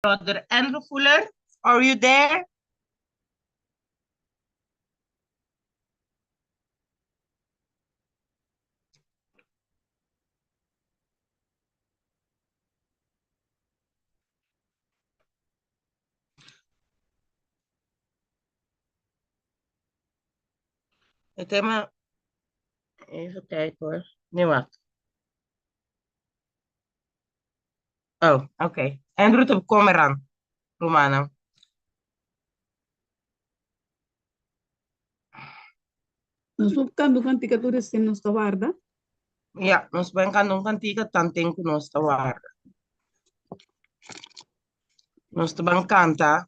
Brother Andrew Fuller, are you there? E tema, even kijken hoor. Nee, wacht. Oh, oké. Andrew te kom eraan, Romana. Nos por kanta un kantika tur esei nos ta warda. Ja, nos ban kanta un kantika tanten ku nos ta warda. Nos ta ban kanta.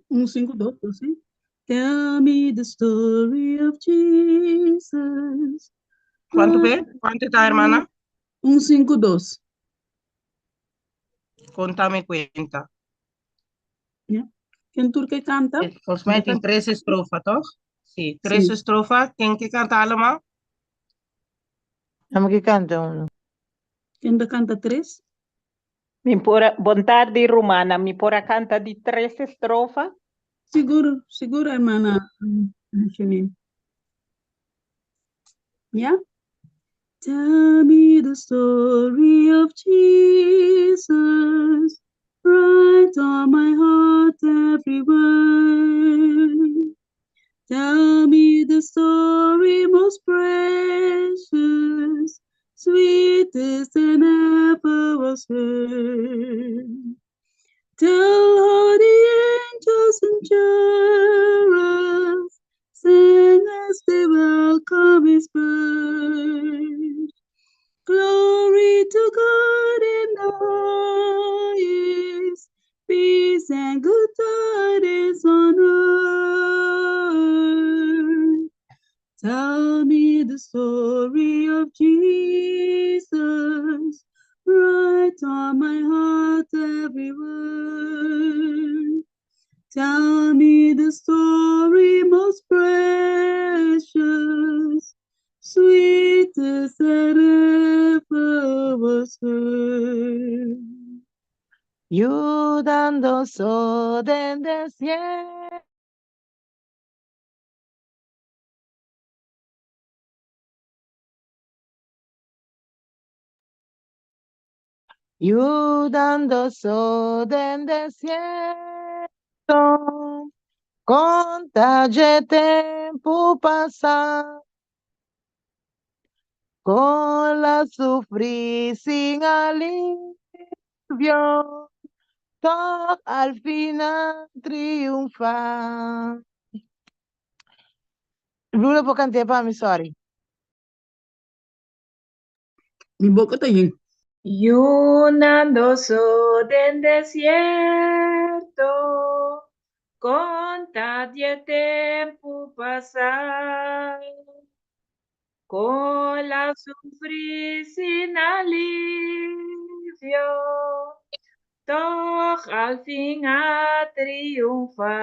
Un, sinku, dos, dos, sí. Tell me the story of Jesus. Kuantu be? Kuantu ta, hermana? Un, sinku, dos. Kontame kuenta. Ja. Ken tur ke kanta? Volgens mij tin tres estrofa, toch? Sí, tres Sí. estrofa. Ken ke kanta allemaal? Ami ke kanta unu. Ken ta kanta tres? Mi por a, bon tardi rumannan, mi por a kanta di tres estrofa? Sigur, sigur hermana Janine. Ya? Tell me the story of Jesus, write on my heart every word. Tell me the story most precious, sweetest than ever was heard. Tell how the angels and cherubs sing as they welcome his birth. Glory to God in the highest, peace and good tidings on earth. Tell me the story of Jesus, write on my heart every word. Tell me the story most precious, sweetest that ever was heard. Yudando so den desierto. Yudando so den desierto. Konta dje tempu pasá. Kon la sufrí sin alivio. Tòg al final triunfá. Lula por kant'é pa mi, sorry. Mi boka ta yen. Yunando so den desierto, konta di e tempu pasá, kon la sufrí sin alivio, tòg al fin a triunfá.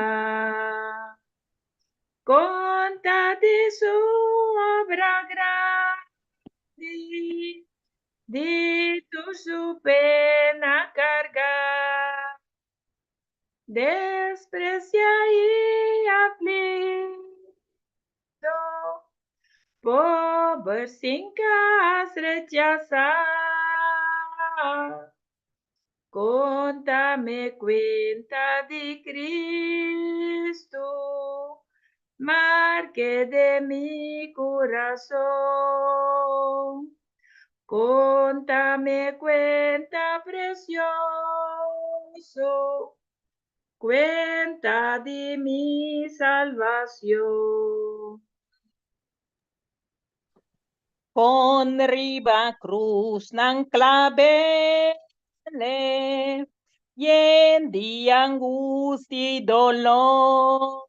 Konta di su obra grandi, di tur su pena kargá, despresiá i afligto, pober sin kas rechasá. Kontame kuenta di Cristo, marke den mi kurason. Kontame kuenta presioso, kuenta di mi salbacion. Kon riba krus nan klab'é, yen di angustia i dolor.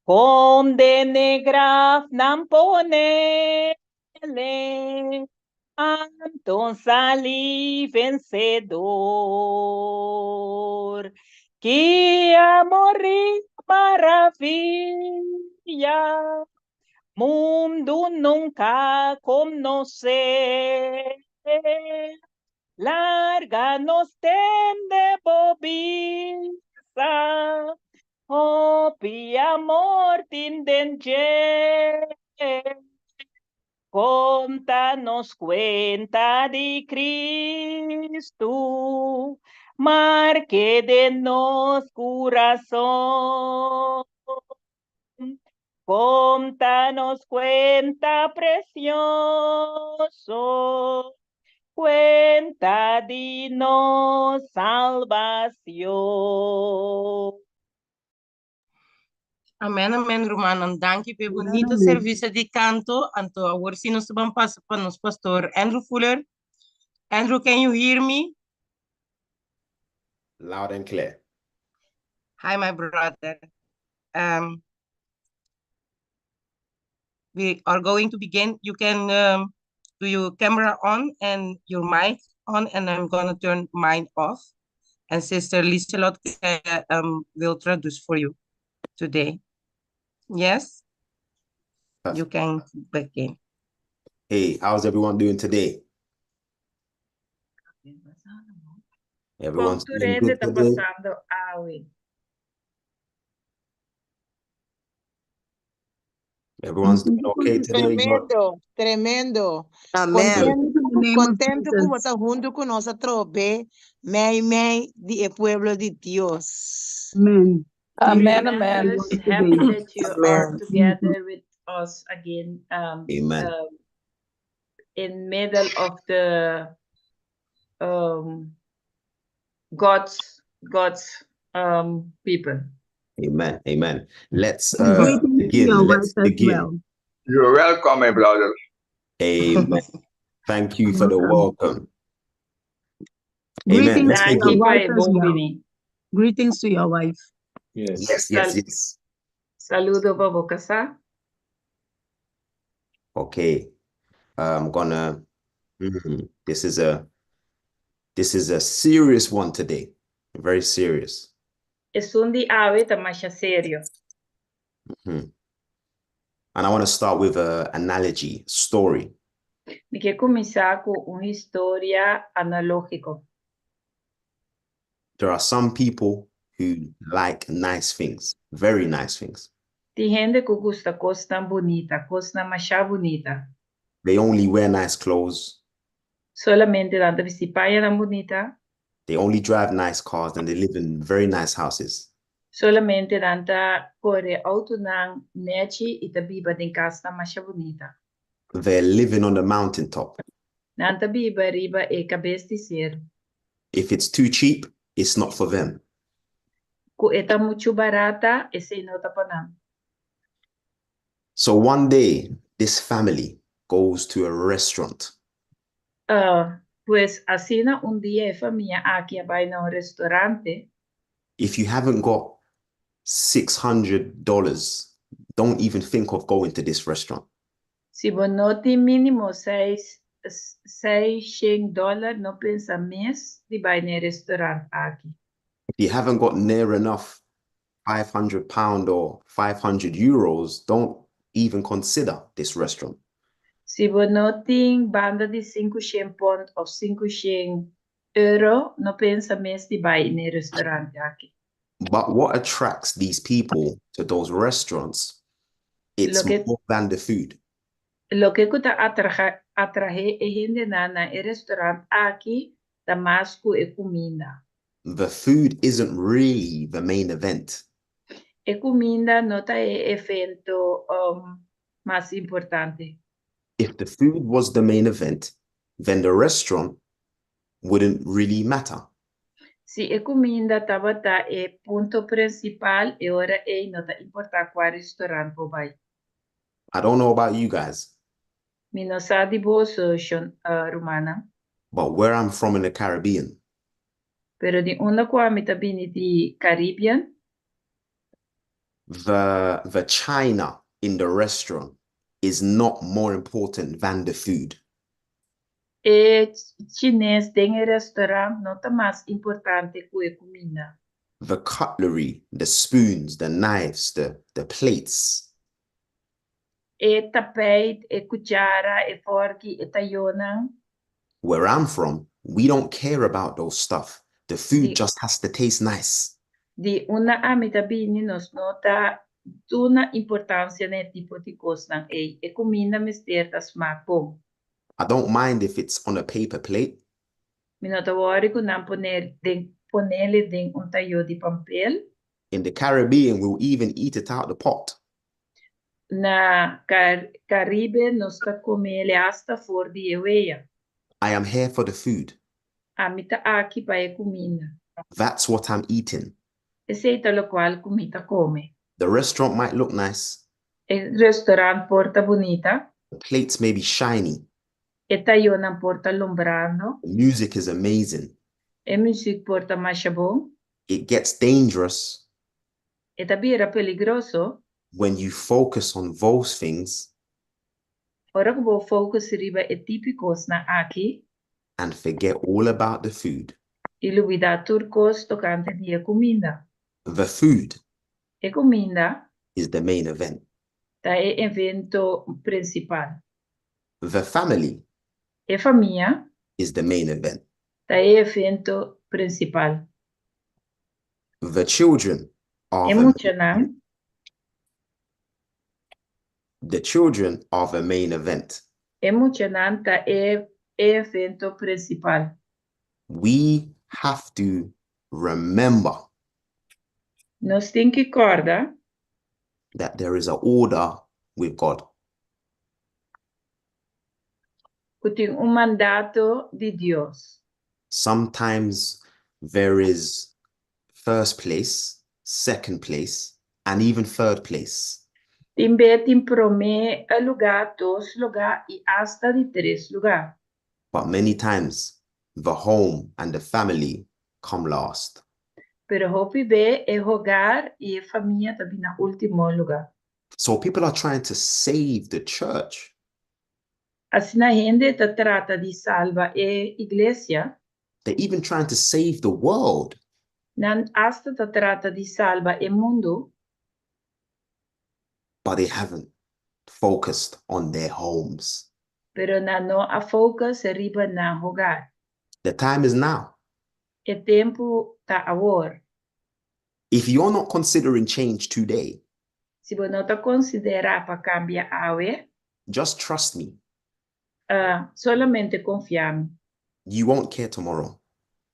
Kon den e graf nan pon'é, anton sali vensedor. Ki amor i maravilla! Mundu nunka konosé. Larga nos tende bo bisa, hopi amor tin den dje. Konta nos kuenta di Kristu, mark'é den nos kurason. Konta nos kuenta presioso, kuenta di nos salbacion. Amen, amen, rumannan. Danki pa e bunita servicio di canto. Anto awor si nos ta ban pasa pa nos pastor Andrew Fuller. Andrew, can you hear me? Loud and clear. Hi, my brother. We are going to begin. You can do your camera on and your mic on, and I'm gonna turn mine off. And Sister Lieselot will traduce for you today. Yes? Perfect. You can begin. Hey, how's everyone doing today? Everyone's doing Kon tur good ta today? pasando awe. Everyone's doing okay today? Tremendo, tremendo. Amen. In the name of Kontentu ku Jesus. ta huntu ku nos atrobe, mei mei di e pueblo di Dios. Amen. Amen, amen. Tremendous happy that you are Amen. together with us again Amen. In middle of the God's people. Amen. Amen. Let's Greetings to begin. your Let's wife as begin. well. You're welcome, my brother. Amen. Thank you for the Welcome. welcome. Amen. Greetings Let's to your begin. Danki pa wife e as bon well. bini. Greetings to your wife. Yes. Yes. Saludo pa bo kasá. Okay. I'm gonna. This is a serious one today. Very serious. Esun di awe ta masha serio. And I want to start with a analogy story. Mi ke kuminsá ku un historia analógiko. There are some people who like nice things, very nice things. Tin hende ku gusta kosnan bunita, kosnan masha bunita. They only wear nice clothes. Solamente nan ta bisti pañanan bunita. They only drive nice cars and they live in very nice houses. Solamente nan ta kore outonan nechi i ta biba den kasnan masha bunita. They're living on the mountaintop. Nan ta biba riba e kabes di seru. If it's too cheap, it's not for them. Ku e ta muchu barata, esei no ta pa nan. So one day, this family goes to a restaurant. Pues asina un dia e famia aki a bai na un restaurant. If you haven't got $600, don't even think of going to this restaurant. Si bo no tin mínimo 600 dòler, no pensa mes di bai na e restaurant aki. If you haven't got near enough £500 or €500, don't even consider this restaurant. Si bo no tin banda di 500 pònt òf 500 euro, no pensa mes di bai na e restaurant aki. But what attracts these people to those restaurants, it's more than the food. Loke ku ta atraé e hendenan na e restaurant aki, ta mas ku e kuminda. The food isn't really the main event. E kuminda no ta e evento mas importante. If the food was the main event, then the restaurant wouldn't really matter. Si e kuminda tabata e punto prinsipal, e ora ei no ta importá kua restaurant bo bai. I don't know about you guys, Mi no sa di boso, rumannan. But where I'm from in the Caribbean, Pero di unda ku ami ta bini di Caribbean, the china in the restaurant is not more important than the food. E chines den e restaurant no ta mas importante ku e kuminda. The cutlery, the spoons, the knives, the plates. E tapijt, e kuchara, e fòrki, e tayónan. Where I'm from, we don't care about those stuff. The food just has to taste nice. Di unda ami ta bini nos no ta duna importansia na e tipo di kosnan ei. E kuminda mester ta smak bon. I don't mind if it's on a paper plate. Mi no ta wòri ku nan pone den ponele den un tayó di pampel. In the Caribbean we'll even eat it out the pot. Na Caribe nos ta comele hasta for di e wea. I am here for the food. Ami ta aki pa e cuminda. That's what I'm eating. Esey ta locual cu mi ta come. The restaurant might look nice. E restaurant por ta bunita. The plates may be shiny. E tayonan por ta lombrando. The music is amazing. E muziek por ta masha bon. It gets dangerous. E ta bira peligroso. When you focus on those things. Ora ku bo focus riba e tipi kosnan aki. And forget all about the food. I lubidá tur kos tokante di e kuminda. The food. E kuminda. Is the main event. Ta e evento prinsipal. The family. E famia. Is the main event. Ta e evento prinsipal. The children are E the muchanan. The children are the main event. E muchanan ta e evento prinsipal. We have to remember. Nos tin ki kòrda. That there is a order with God. Ku tin un mandato di Dios. Sometimes there is first place, second place, and even third place. Tin be tin promé lugá, dos lugá i asta di tres lugá. But many times the home and the family come last. Pero hopi be e hogar i e famia ta bin na último lugá. So people are trying to save the church. Asina hende ta trata di salba e iglesia. They're even trying to save the world. Nan asta ta trata di salba e mundu. But they haven't focused on their homes. Pero nan no a focus riba nan hogar. The time is now. E tempu ta awor. If you're not considering change today. Si bo no ta konsiderá pa kambia awe. Just trust me. Solamente konfia mi. You won't care tomorrow.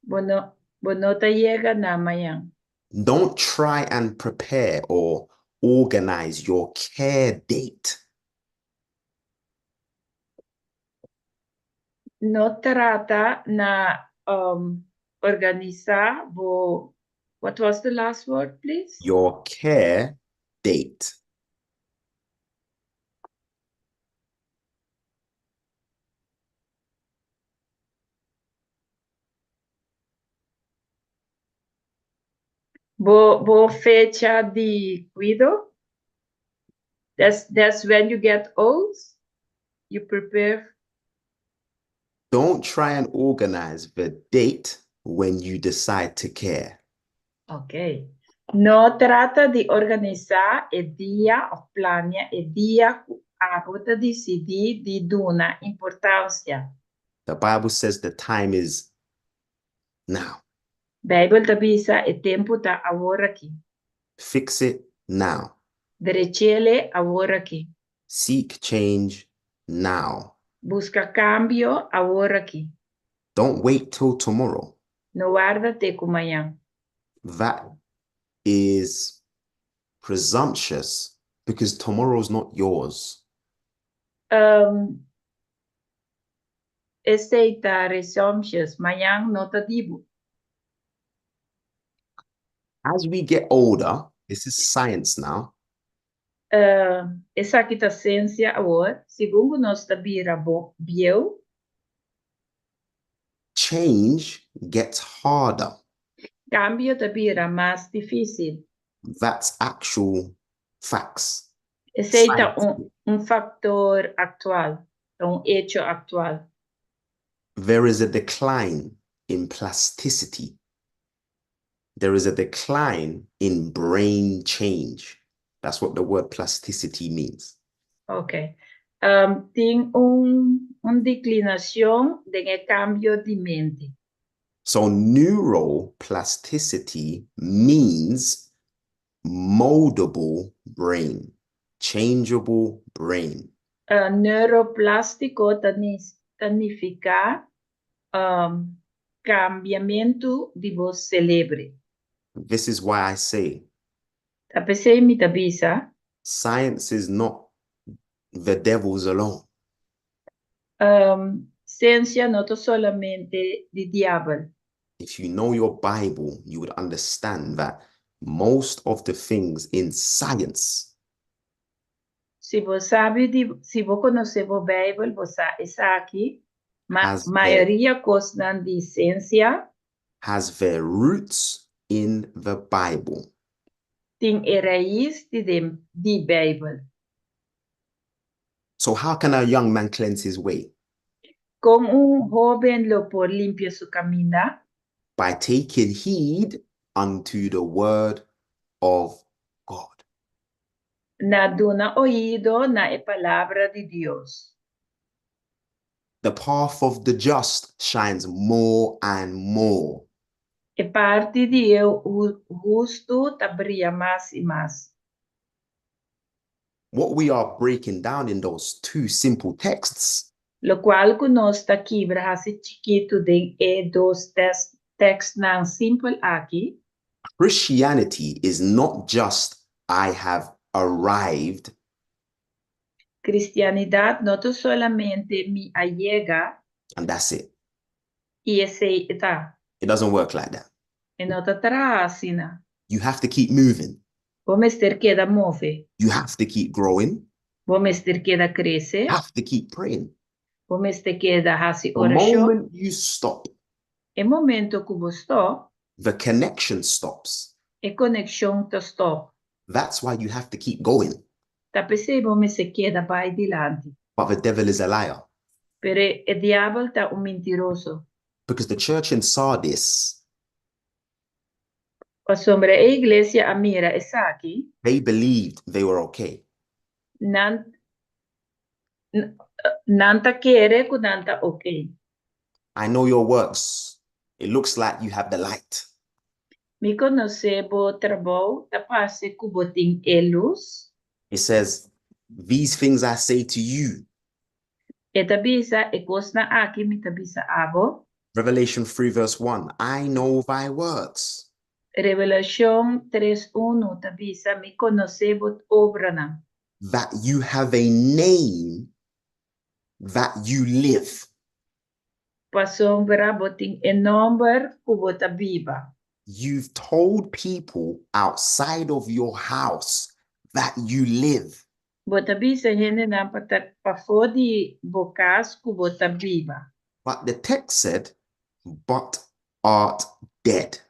Bo no bo no ta yega na mañan. Don't try and prepare or organize your care date. No trata na organisá bo, what was the last word please? Your care date. Bo bo fecha di kuido? That's that's when you get old, you prepare. Don't try and organize the date when you decide to care. Ok. No trata di organisá e dia òf plania e dia ku abo ta disidí di duna importansia. The Bible says the time is now. Beibel ta bisa e tempu ta aworakí. Fix it now. Drech'ele aworakí. Seek change now. Buska kambio aworakí. Don't wait till tomorrow. No warda te ku mañan. That is presumptuous because tomorrow's not yours. Um, esei ta presumptuous, mañan no ta di bo. As we get older, this is science now. Esaki ta siensia awor, segun ku nos ta bira bo bieu. Change gets harder. Kambio ta bira mas difísil. That's actual facts. Esei ta un faktor aktual, ta un echo aktual. There is a decline in plasticity. There is a decline in brain change. That's what the word plasticity means. Ok. Tin un deklinashon den e kambio di mente. So neuroplasticity means moldable brain, changeable brain. Neuroplástiko ta nifiká kambiamentu di bo selebre. This is why I say Ta p'esei mi ta bisa. Science is not the devil's alone. Siensia no ta solamente di diabel. If you know your Bible, you would understand that most of the things in science Si bo sabi di, si bo konosé bo Beibel, bo sa esaki, ma mayoria kosnan di siensia has their roots in the Bible. Tin e rais di den di Beibel. So how can a young man cleanse his way? Kon un hóben lo por limpia su kaminda? By taking heed unto the word of God. Na duna oido na e palabra di Dios. The path of the just shines more and more. E parti di e hustu ta bria mas i mas. What we are breaking down in those two simple texts Lokual ku nos ta kibra hasi chikitu den e dos tekstnan simpel aki. Christianity is not just "I have arrived." Kristianidat no ta solamente "Mi a yega." And that's it. I esei ta. It doesn't work like that. E no ta traha asina. You have to keep moving. Bo mester keda move. You have to keep growing. Bo mester keda krese. Have to keep praying. Bo mester keda hasi The orashon. Moment you stop, E momento ku bo stòp, the connection stops. E konekshon ta stòp. That's why you have to keep going. Ta p'esei bo mester keda bai dilanti. But the devil is a liar. Pero e diabel ta un mintiroso. Because the church in Sardis, Pasobra e iglesia a mira esaki. They believed they were okay. Nan ta kere ku nan ta okay. I know your works. It looks like you have the light. Mi konosé bo trabou, ta parse ku bo tin e lus. It says, "These things I say to you." E ta bisa, "E kosnan aki mi ta bisa abo." Revelation 3, verse 1, "I know thy works." Revelashon 3 1 ta bisa, "Mi konosé bo obranan." That you have a name that you live. Pasobra bo tin e nòmber ku bo ta biba. You've told people outside of your house that you live. Bo ta bisa hendenan pa ta pafó di bo kas ku bo ta biba. But the text said, "But art dead."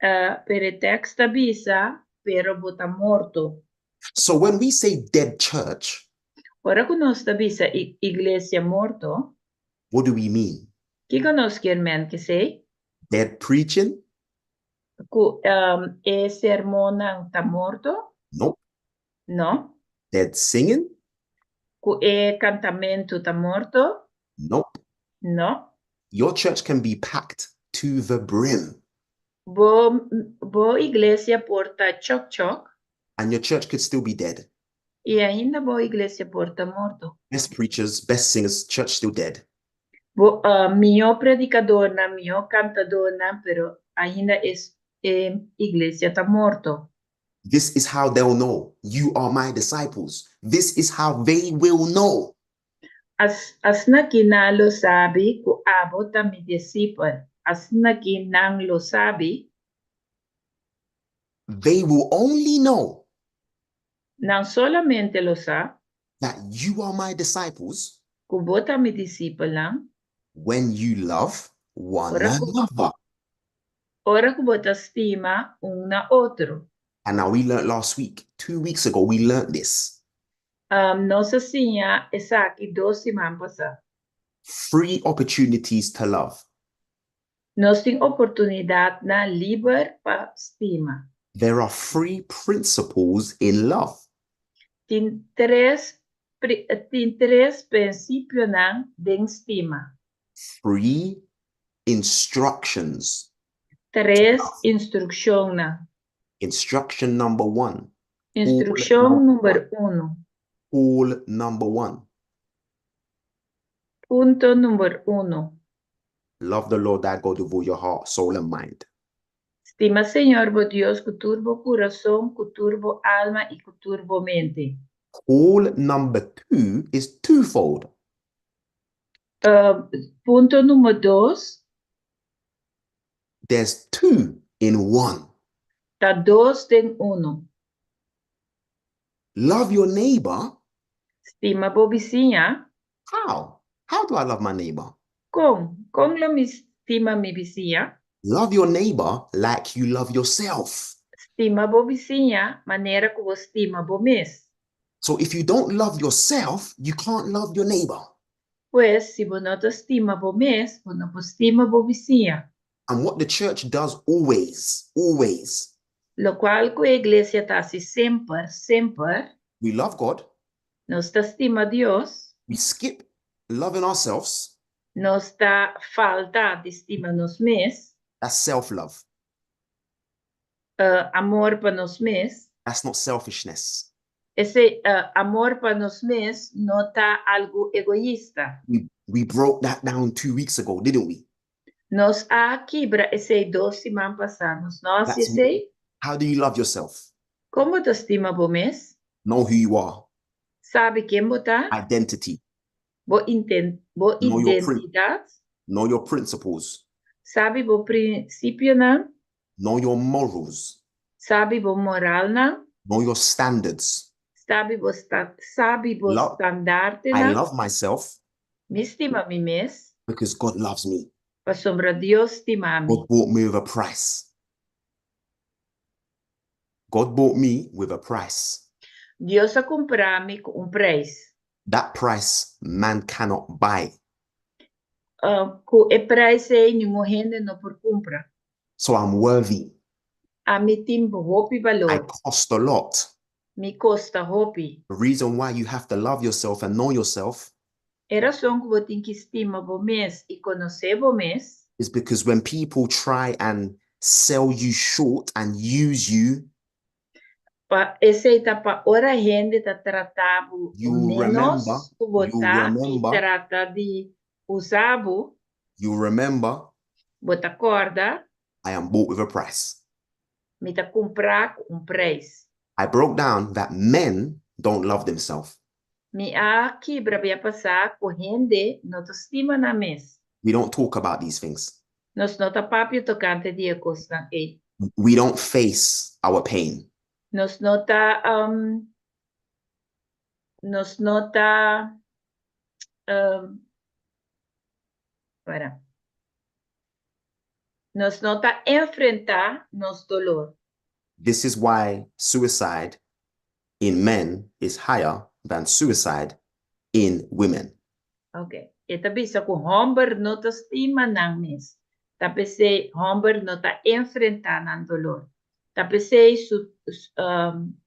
Pero e tekst ta bisa, "Pero bo ta morto." So when we say dead church, Ora ku nos ta bisa iglesia morto, what do we mean? Kiko nos kier men ku esei? Dead preaching? Ku e sermonnan ta morto? Nope. No. Dead singing? Ku e kantamentu ta morto? Nope. No. Your church can be packed to the brim. Bo iglesia por ta chòk chòk. And your church could still be dead. I ainda bo iglesia por ta morto. Best preachers, best singers, church still dead. Bo mihó predikadónan, mihó kantadónan, pero ainda e iglesia ta morto. This is how they'll know you are my disciples. This is how they will know. Asina aki nan lo sabi ku abo ta mi disipel. Asina aki nan lo sabi. They will only know Nan solamente lo sa that you are my disciples ku bo ta mi disipelnan when you love one another. Ora ku bo ta stima un na otro. And now we learned last week, 2 weeks ago, we learned this. Nos a siña esaki 2 siman pasá. Three opportunities to love. Nos tin oportunidatnan liber pa stima. There are three principles in love. Tin tres Tin tres prinsipionan den stima. Three instructions. Tres instrukshonnan. Instruction number one. Instrukshon number 1. Call number one. Punto number 1. Love the Lord thy God with all your heart, soul, and mind. Stima Señor bo Dios ku tur bo kurason, ku tur bo alma i ku tur bo mente. Call number two is twofold. Punto number 2. There's two in one. Ta dos den unu. Love your neighbor. Stima bo bisiña. How? How do I love my neighbor? Kon? Kon lo mi stima mi bisiña? Love your neighbor like you love yourself. Stima bo bisiña manera ku bo stima bo mes. So if you don't love yourself, you can't love your neighbor. Pues, si bo no ta stima bo mes, bo no por stima bo bisiña. And what the church does always, always, Lokual ku e iglesia ta hasi semper, semper, we love God, nos ta stima Dios, we skip loving ourselves. Nos ta falta di stima nos mes. That's self love. Amor pa nos mes. That's not selfishness. Esei, amor pa nos mes no ta algu egoista. We broke that down 2 weeks ago, didn't we? Nos a kibra esei 2 siman pasá. Nos no a hasi esei? How do you love yourself? Kon bo ta stima bo mes? Know who you are. Sabi ken bo ta? Identity. Bo Know your identidat. Know your principles. Sabi bo prinsipionan. Know your morals. Sabi bo moralnan. Know your standards. Sabi bo I standartenan. love myself Mi stima mi mes. because God loves me. Pasobra Dios stima mi. God bought me with a price. God bought me with a price. Dios a kumpra mi ku un preis. That price man cannot buy. Ku e preis ei ningun hende no por kumpra. So I'm worthy. Ami tin hopi I balor. Cost a lot. Mi kosta hopi. The reason why you have to love yourself and know yourself E rason ku bo tin ku stima bo mes i konosé bo mes, is because when people try and sell you short and use you, pa esei ta pa ora hende ta trata bo you menos remember, ku you bo ta i remember, trata di usa bo, you remember, bo ta kòrda, I am bought with a price. Mi ta kumprá ku un preis. I broke down that men don't love themselves. Mi a kibra biaha pasá ku hende no ta stima nan mes. We don't talk about these things. Nos no ta papia tokante di e kosnan ei. We don't face our pain. Nos no ta para. Nos no ta enfrentá nos doló. This is why suicide in men is higher than suicide in women. Ok. E ta bisa ku hòmber no ta stima nan mes. Ta p'esei hòmber no ta enfrentá nan doló. Ta p'esei su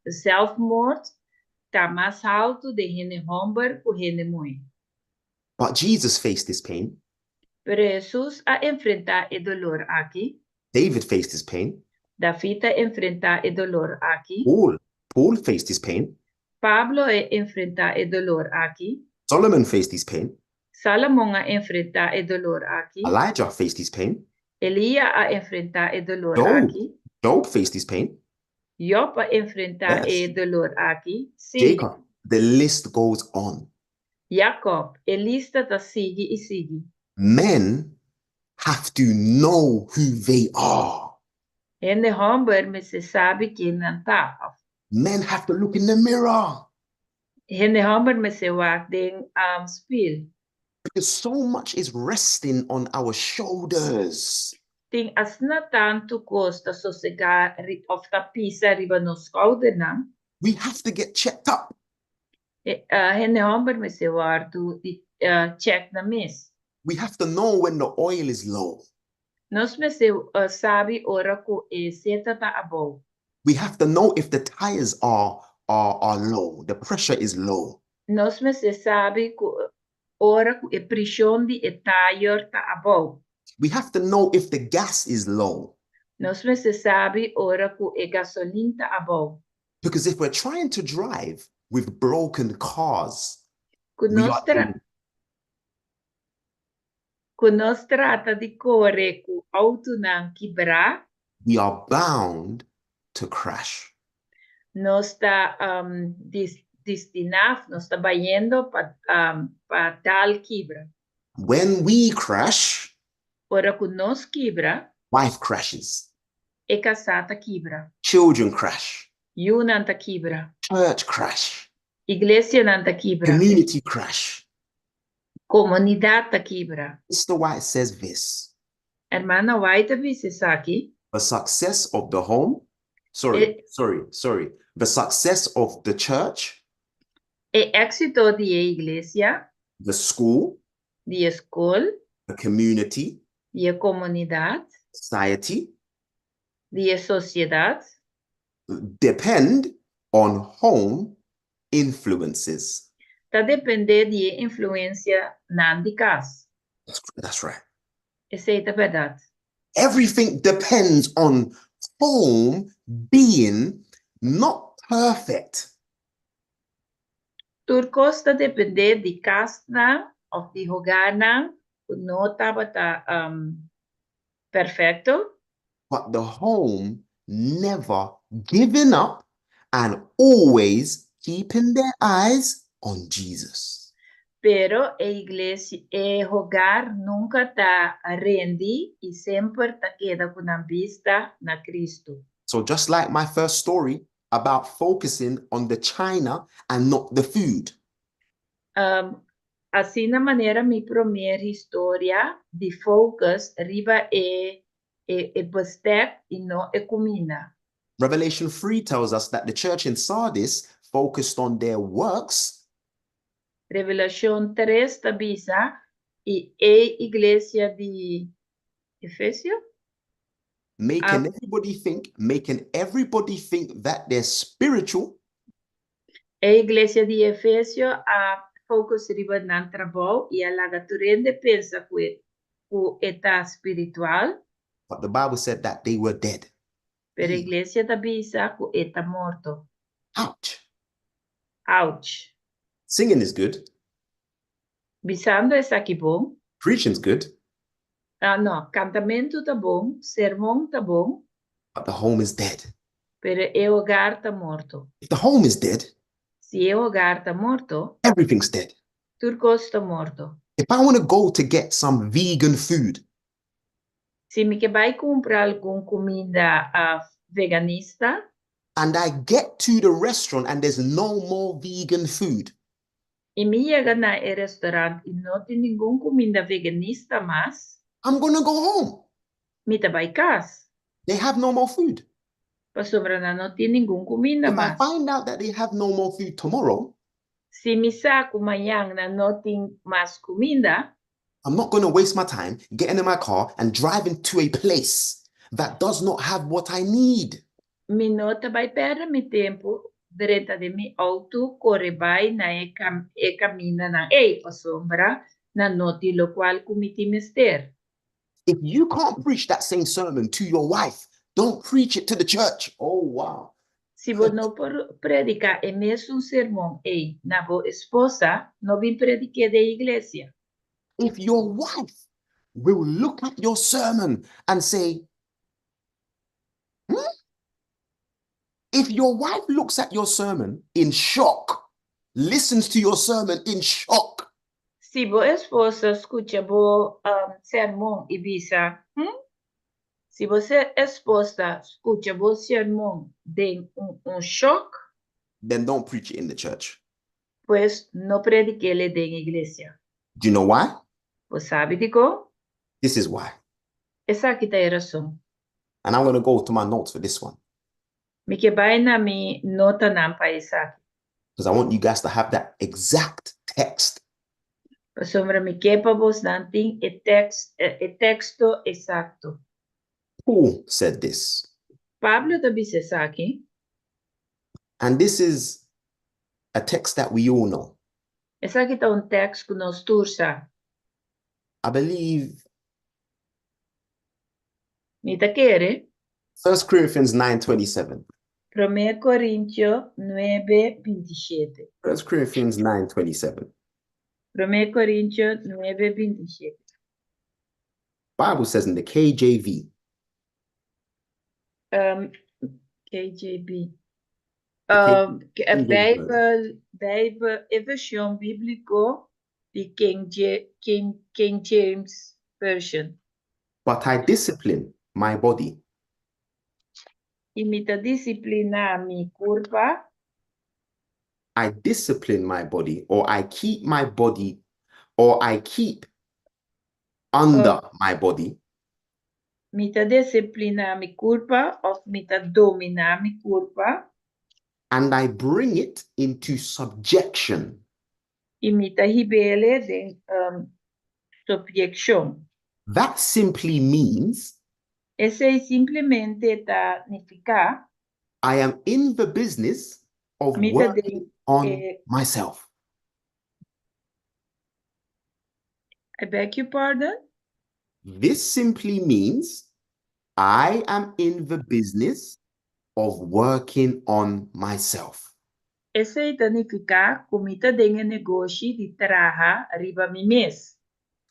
zelfmoord ta mas haltu den hende hòmber ku hende muhé. But Jesus faced this pain. Pero Jesus a enfrentá e doló aki. David faced his pain. David a enfrentá e doló aki. Paul faced his pain. Pablo a enfrentá e doló aki. Solomon faced his pain. Salomon a enfrentá e doló aki. Elijah faced his pain. Elia a enfrentá e doló Job, aki. Job faced his pain. Job a enfrentá e doló aki. Sí. Jacob. The list goes on. Jacob, e lista ta sigui i sigui. Men have to know who they are. Hende hòmber mester sabi ken nan ta. Men have to look in the mirror Hende hòmber mester wak den spil. Because so much is resting on our shoulders. Tin asina tantu kos ta sosegá òf ta pisa riba nos skoudernan. We have to get checked up. Hende hòmber mester wòrdu di check nan mes. We have to know when the oil is low. Nos mester sabi ora ku e zeta ta abou. We have to know if the tires are low, the pressure is low. Nos mester sabi ku ora ku e preshon di e tayer ta abou. We have to know if the gas is low. Nos mester sabi ora ku e gasolin ta abou. Because if we're trying to drive with broken cars, Ku we nos are tra ku nos trata di kore ku outonan kibrá, we are bound to crash. Nos ta destiná, nos ta bayendo pa dal kibra. When we crash, Ora ku nos kibra, wife crashes, e kasá ta kibra. Children crash, Yunan ta kibra. Church crash, Iglesianan ta kibra. Community crash. Komunidat ta kibra. Mr. White says this: Ruman White ta bisa esaki. The success of the home, sorry, sorry, sorry, the success of the church, E éksito di iglesia, the school, di skol, the community, di komunidat, society, di sosiedat, depend on home influences. Ta dependé di influensianan di kas. That's right. Esei ta berdat. Everything depends on home being not perfect, Tur kos ta dependé di kasnan òf di hogarnan ku no tabata perfekto, but the home never giving up and always keeping their eyes on Jesus. Pero e iglesia, e hogar nunka ta rindi i semper ta keda ku nan bista na Kristu. So, just like my first story about focusing on the china and not the food, Asina manera mi promé historia di focus riba e bestek i no e kuminda. Revelation 3 tells us that the church in Sardis focused on their works Revelashon 3 ta bisa e iglesia di Efesio making everybody think that they're spiritual, E iglesia di Efesio a focus riba nan trabou i a laga tur hende pensa ku e ta spiritual, but the Bible said that they were dead. Pero iglesia ta bisa ku e ta morto. Ouch. Ouch. Singing is good, Bisando esaki bon. Preaching's good, Ah, no, kantamentu ta bon, sermon ta bon, but the home is dead. Pero e hogar ta morto. If the home is dead, Si e hogar ta morto, everything's dead. Tur kos ta morto. If I want to go to get some vegan food, Si mi ke bai kumpra algun kuminda veganista, and I get to the restaurant and there's no more vegan food, i mi yega na e restaurant i no tin ningun kuminda veganista mas, I'm going to go home. Mi ta bai kas. They have no more food. Pasobra nan no tin ningun kuminda If I mas. Find out that they have no more food tomorrow, Si mi sa ku mañan nan no tin mas kuminda, I'm not going to waste my time getting in my car and driving to a place that does not have what I need. Mi no ta bai pèrdè mi tempu drenta den mi outo kore bai na e kamindanan ei pasobra nan no tin lokual ku mi tin mester. If you can't preach that same sermon to your wife, don't preach it to the church. Oh, wow. Si bo no por prediká e mesun sermon ei na bo esposa, no bin predik'é den iglesia. If your wife will look at your sermon and say, If your wife looks at your sermon in shock, listens to your sermon in shock, Si bo esposa skucha bo sermon i bisa, Si bo esposa skucha bo sermon den un shock, then don't preach it in the church. Pues no predik'é den iglesia. Do you know why? Bo sabi dikon? This is why. Esaki ta e rason. And I'm going to go to my notes for this one Mi ke bai na mi notanan pa esaki. Because I want you guys to have that exact text. Pasobra mi ke pa boso tin e teksto eksakto. Paul said this, Pablo ta bisa esaki. And this is a text that we all know. Esaki ta un teksto ku nos tur sa. I believe Mi ta kere. 1 Corinthians 9:27. 1 Korintio 9, 27. 1 Corinthians 9:27. 1 Korintio 9, 27. Bible says in the KJV, KJB. The K- E King James Version. Beibel, e vershon bíbliko di King James Version. "But I discipline my body I mi ta disipliná mi kurpa. I discipline my body, or I keep my body, or I keep under my body Mi ta disipliná mi kurpa, òf mi ta dominá mi kurpa. and I bring it into subjection I mi ta hib'é den supheshon. That simply means Esei simplemente ta nifiká I am in the business of Mi ta working den on myself. I beg your pardon? This simply means I am in the business of working on myself. Esei ta nifiká ku mi ta den e negoshi di traha riba mi mes.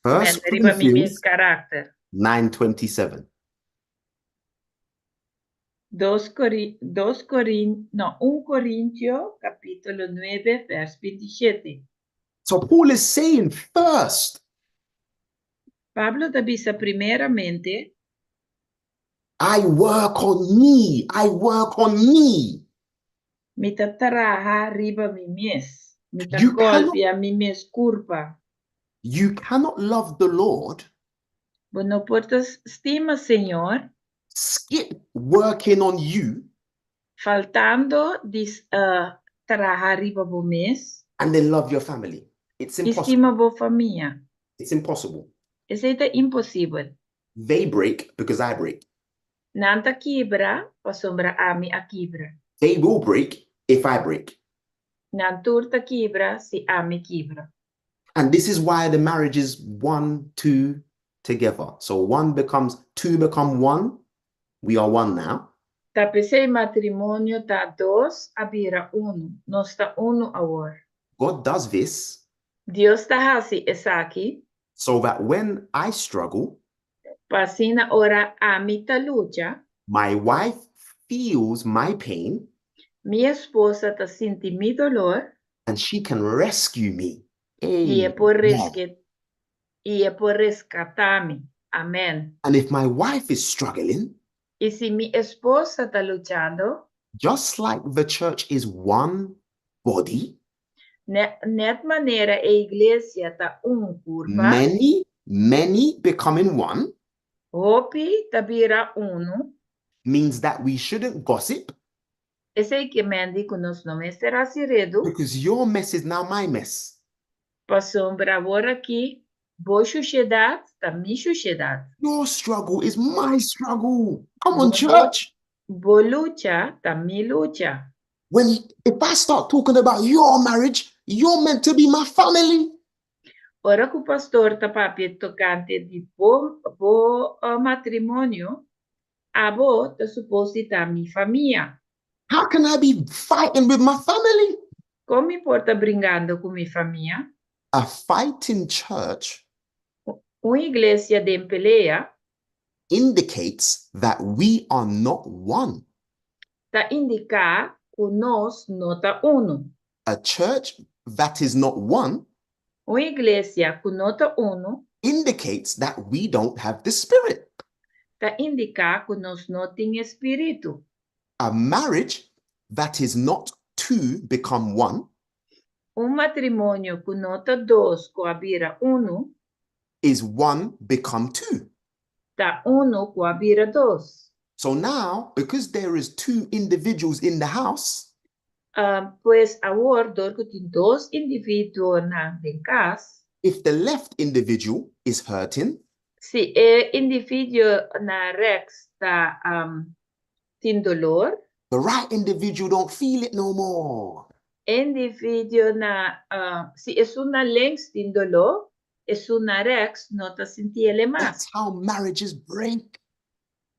First Riba mi mes Corinthians karakter. 9:27. 2 Korin, no, 1 Korintio, kapítulo 9, vèrs 27. So Paul is saying first, Pablo ta bisa primeramente, I work on me. I work on me. Mi ta traha riba mi mes. Mi ta You cannot gòlpia mi mes kurpa. You cannot love the Lord, Bo no por stima Señor, skip working on you, faltando di traha riba bo mes, and then love your family. It's i impossible. stima bo famia. It's impossible. Esei ta imposibel. They break because I break. Nan ta kibra, pasobra ami a kibra. They will break if I break. Nan tur ta kibra si ami kibra. And this is why the marriage is one, two together. So one becomes, two become one. We are one now. Ta p'esei matrimonio ta dos a bira unu. Nos ta unu awor. God does this Dios ta hasi esaki so that when I struggle, pa asina ora ami ta lucha, my wife feels my pain mi esposa ta sinti mi doló and she can rescue me. I e por Amen. reskatá mi. Amèn. And if my wife is struggling, I si mi esposa ta luchando, just like the church is one body, net manera e iglesia ta un kurpa, many, many becoming one, hopi ta bira unu, means that we shouldn't gossip Esei ke men ku nos no mester hasi redu, because your mess is now my mess. Pasobra awor aki, bo sushedat ta mi sushedat. Your struggle is my struggle. Come on, Bo, church. Bo lucha ta mi lucha. When if I start talking about your marriage, you're meant to be my family. Ora ku pastor ta papia tokante di bo matrimonio, abo ta supuesto ta mi famia. How can I be fighting with my family? Kon mi por ta bringando ku mi famia? A fighting church Un iglesia den pelea indicates that we are not one. Ta indiká ku nos no ta unu. A church that is not one Un iglesia ku no ta unu indicates that we don't have the Spirit. Ta indiká ku nos no tin spiritu. A marriage that is not two become one Un matrimonio ku no ta dos ku a bira unu is one become two. Ta unu ku a bira dos. So now, because there is two individuals in the house, Pues awor, dor ku tin dos individuo den kas, if the left individual is hurting, si e individuo na rechts ta tin doló, the right individual don't feel it no more. Individuo na, si esun na links tin doló, esun na rèks no ta sintié mas. That's how marriages break.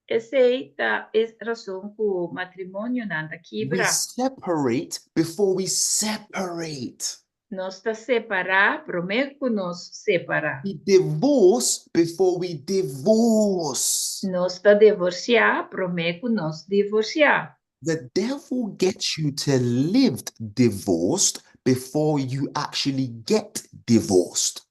Esei ta e rason ku matrimonionan ta We kibra. separate before we separate. Nos ta separá promé ku nos separá. We divorce before we divorce. Nos ta divorsiá promé ku nos divorsiá. The devil gets you to live divorced before you actually get divorced.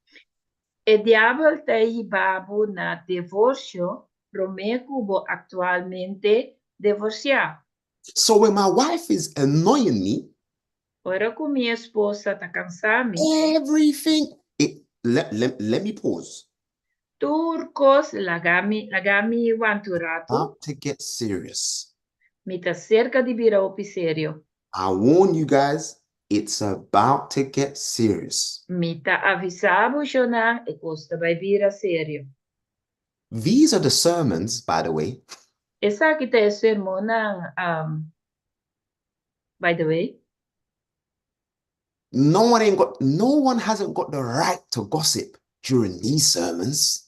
E diabel ta hiba bo na divorsio promé ku bo aktualmente divorsiá. So when my wife is annoying me, Ora ku mi esposa ta kansa mi, everything it let, let, let me pause. Tur kos laga mi laga mi wanta un ratu. About to get serious. Mi ta serka di bira hopi serio. I warn you guys, it's about to get serious. Mi ta avisá bosonan, e kos ta bai bira serio. These are the sermons, by the way. Esaki ta e sermonnan, by the way. No one ain't got, no one hasn't got the right to gossip during these sermons.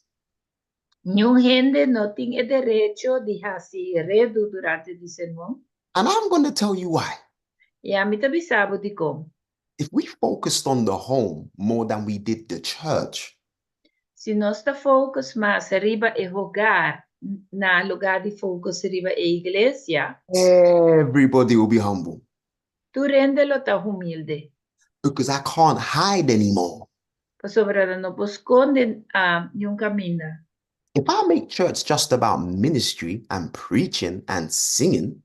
Niun hende no tin e derecho di hasi redu durante di sermon. And I'm going to tell you why. I ami ta bisa bo dikon. If we focused on the home more than we did the church, Si nos ta focus mas riba e hogar na lugá di focus riba e iglesia, everybody will be humble. Tur hende lo ta humilde. Because I can't hide anymore. Pasobra nan no por skonde niun kaminda. If I make church just about ministry and preaching and singing,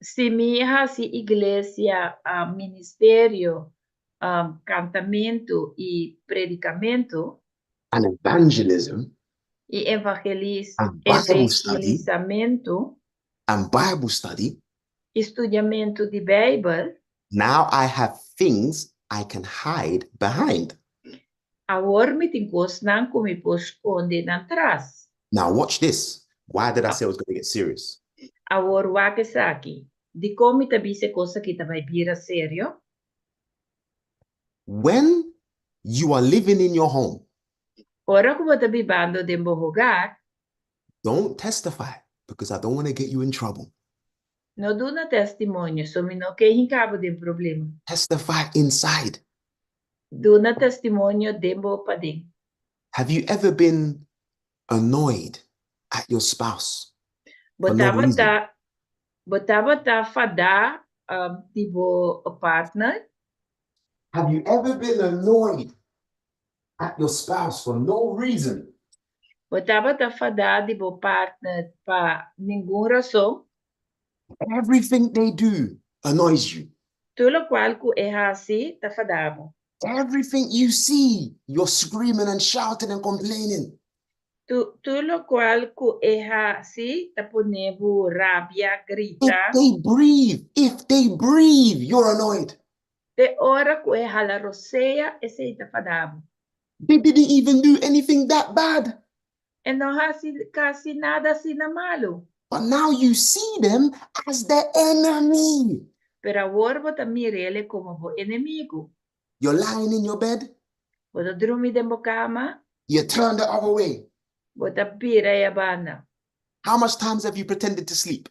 Si mi hasi iglesia ministerio, kantamentu i predikamentu, and evangelism i evangelis and Bible study evangelisamentu and Bible study, i studiamentu di Beibel, now I have things I can hide behind. Awor mi tin kosnan ku mi por skonde nan tras. Now watch this. Why did I say I was going to get serious? Awor wak esaki. Dikon mi ta bisa e kos aki ta bai bira serio? When you are living in your home, Ora ku bo ta bibando den bo hogar, don't testify because I don't want to get you in trouble. No duna testimonio, so mi no ke hinka bo den problema. Testify inside. Duna testimonio den bo paden. Have you ever been annoyed at your spouse Bo for no reason? tabata bo tabata fadá di bo partner? Have you ever been annoyed at your spouse for no reason? Bo tabata fadá di bo partner pa ningun rason? Everything they do annoys you. Tur lokual ku e hasi ta fadá bo. Everything you see, you're screaming and shouting and complaining. Tur lokual ku e hasi ta pone bo rabia, If grita. they breathe, if they breathe, you're annoyed. Te ora ku e hala rosea, esei ta fadá bo. They didn't even do anything that bad. E no hasi kasi nada asina malu. But now you see them as the enemy. Pero awor bo ta mir'é komo bo enemigu. You're lying in your bed, Bo ta drumi den bo kama, you turn the other way. Bo ta bira e banda. How much times have you pretended to sleep?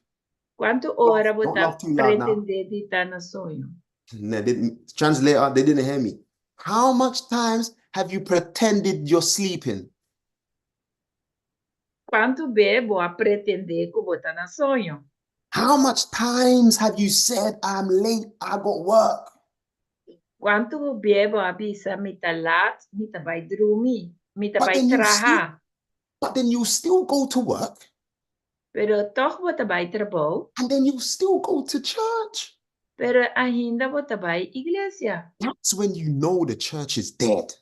Kuantu ora bo Don't ta laugh too loud now. pretendé di ta na soño? No, they didn't, translator, they didn't hear me. How much times have you pretended you're sleeping? Kuantu be bo a pretendé ku bo ta na soño? How much times have you said, "I'm late, I got work"? Kuantu be bo a bisa mi ta lat, mi ta bai drumi, mi ta But bai then you traha. But then you still go to work Pero toch bo ta bai trabou, and then you still go to church. Pero ainda bo ta bai iglesia. That's when you know the church is dead.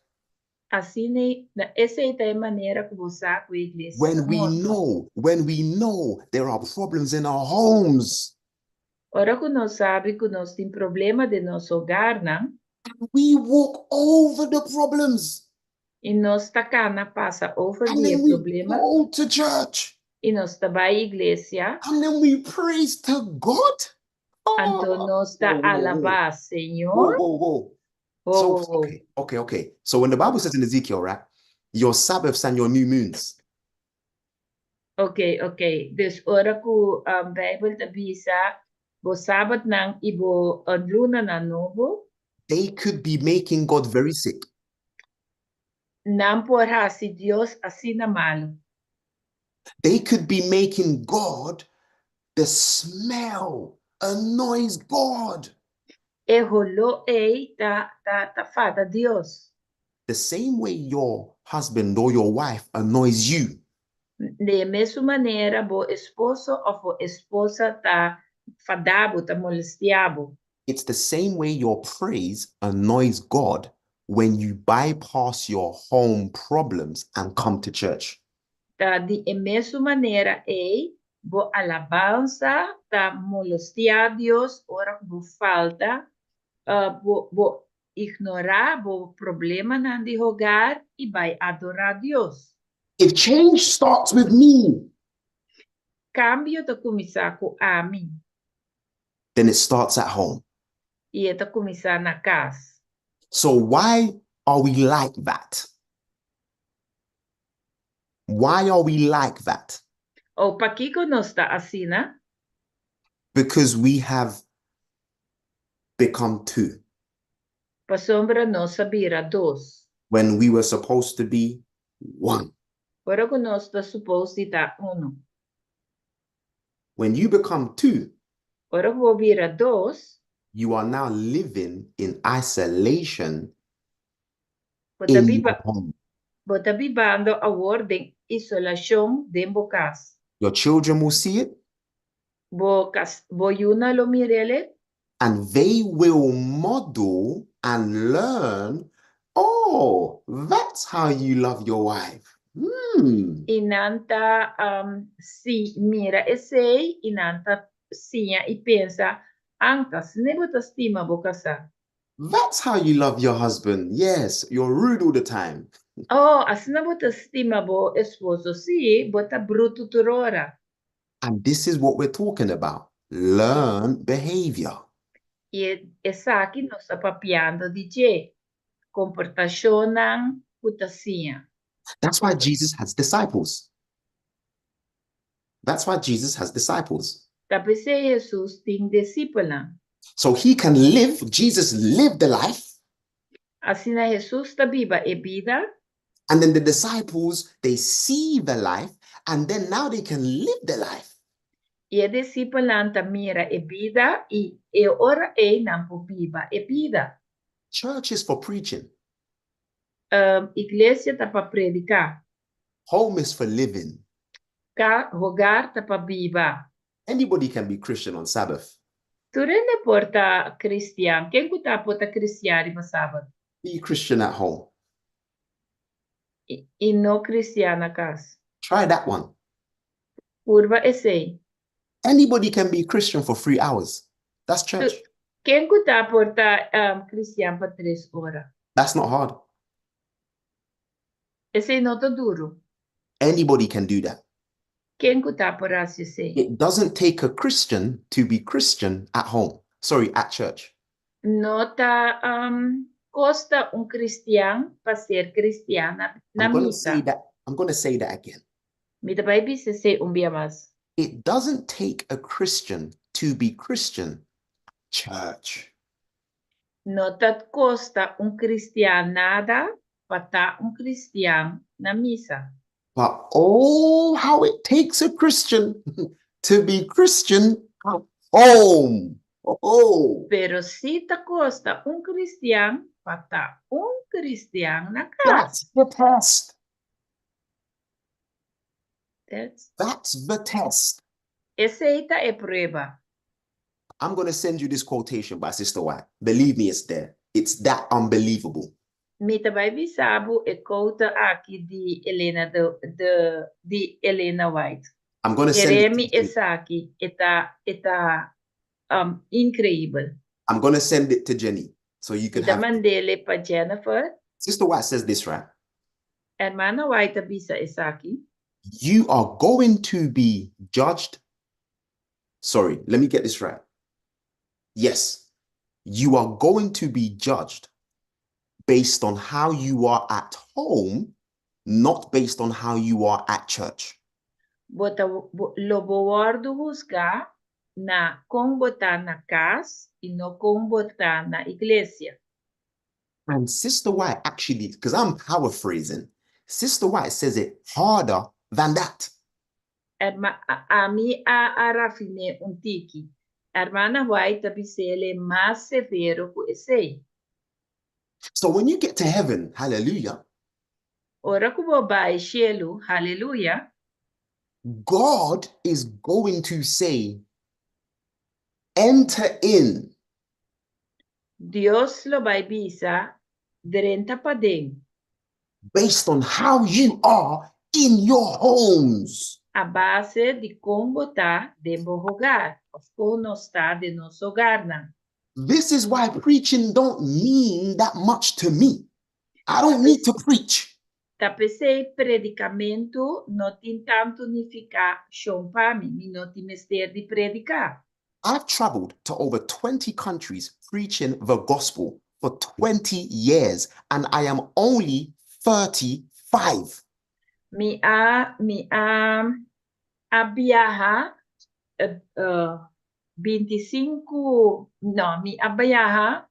Asina, na esei ta e manera ku bo sa ku iglesia When we morto. Know, when we know there are problems in our homes, Ora ku nos sabi ku nos tin problema den nos hogarnan, we walk over the problems i nos ta kana pasa over and di e then we problema go to church i nos ta bai iglesia and then we praise to God. Anto nos ta Whoa, whoa, whoa. alabá Whoa, Señor. whoa. Whoa, So, whoa, whoa. okay. So when the Bible says in Ezekiel, right, your Sabbaths and your new moons. Ok. Dus ora ku Beibel ta bisa bo sabatnan i bo lunanan nobo. They could be making God very sick. Nan por hasi Dios asina malu. They could be making God, the smell annoys God. E holó ei ta ta ta fada Dios. The same way your husband or your wife annoys you. Di e mesun manera bo esposo òf bo esposa ta fada bo, ta molestiá bo. It's the same way your praise annoys God when you bypass your home problems and come to church. Ta di e mesun manera ei bo alabansa ta molestiá Dios ora ku bo falta, bo bo ignorá bo problemanan di hogar i bai adorá Dios. If change starts with me, Kambio ta kuminsá ku ami. Then it starts at home. I e ta kuminsá na kas. So why are we like that? Why are we like that? O pakiko nos ta asina? Because we have become two. Pasobra nos a bira dos. When we were supposed to be one. Ora ku nos ta supposed di ta unu. When you become two, Ora ku bo bira dos, you are now living in isolation bo ta in your biba home. Bo ta bibando awor den isolashon den bo kas. Your children will see it. Bo kas bo yunan lo mir'é. And they will model and learn, "Oh, that's how you love your wife. I nan ta si mira esei i nan ta siña i pensa, "Anta, asina bo ta stima bo kasá." That's how you love your husband. Yes, you're rude all the time. Oh, asina bo ta stima bo esposo. Sí, bo ta brutu tur ora. And this is what we're talking about. Learn behavior. I esaki nos ta papiando di dje, komportashonnan ku ta siña. That's why Jesus has disciples. That's why Jesus has disciples. Ta p'esei Hesus tin disipelnan. So he can live, Jesus lived the life. Asina Hesus ta biba e bida. And then the disciples, they see the life, and then now they can live the life. I e disipelnan ta mira e bida i e ora ei nan por biba e bida. Church is for preaching. Iglesia ta pa prediká. Home is for living. Ka hogar ta pa biba. Anybody can be Christian on Sabbath. Tur hende por ta kristian. Ken ku ta por ta kristian riba sabat? Be Christian at home. I no kristian na kas. Try that one. Purba esei. Anybody can be Christian for 3 hours. That's church. Ken ku ta por ta kristian pa 3 ora? That's not hard. Esei no ta duru. Anybody can do that. Ken ku ta por hasi esei? It doesn't take a Christian to be Christian at home. Sorry, at church. No ta kosta un kristian pa ser kristian na I'm going to say misa. that. I'm going to say that again. Mi ta bai bisa esei un bia mas. It doesn't take a Christian to be Christian church. No ta kosta un kristian nada pa ta un kristian na misa. But oh, how it takes a Christian to be Christian at home. Oh, Pero si ta kosta un kristian pa ta un kristian na kas. That's the test. That's That's the test. Esei ta e prueba. I'm going to send you this quotation by Sister White. Believe me, it's there. It's that unbelievable. Mi ta bai bisa bo e quote aki di Elena de di Elena White. I'm going to send it to Kere mi you. Esaki e ta inkreibel. I'm going to send it to Jenny so you can Mi ta have. mand'é pa Jennifer. Sister White says this, right? Ruman White a bisa esaki. You are going to be judged. Sorry, let me get this right. Yes, you are going to be judged based on how you are at home, not based on how you are at church. Bo ta, bo, lo bo wòrdu husgá na kon bo ta na kas i no kon bo ta na iglesia. And Sister White actually, because I'm paraphrasing, Sister White says it harder than that. Herma, ami a, a rafin'é un tiki. Hermana White ta bis'é mas severo ku esei. So when you get to heaven, hallelujah, Ora ku bo bai shelu, haleluya, God is going to say, Enter in. Dios lo bai bisa, drenta paden. Based on how you are in your homes. A base di kon bo ta den bo hogar, òf kon nos ta den nos hogarnan. This is why preaching don't mean that much to me. I don't need to preach. Ta p'esei predikamentu no tin tantu nifikashon pa mi, mi no tin mester di prediká. I've traveled to over 20 countries preaching the gospel for 20 years, and I am only 35. Mi a mi a a biaha 25, no, mi a biaha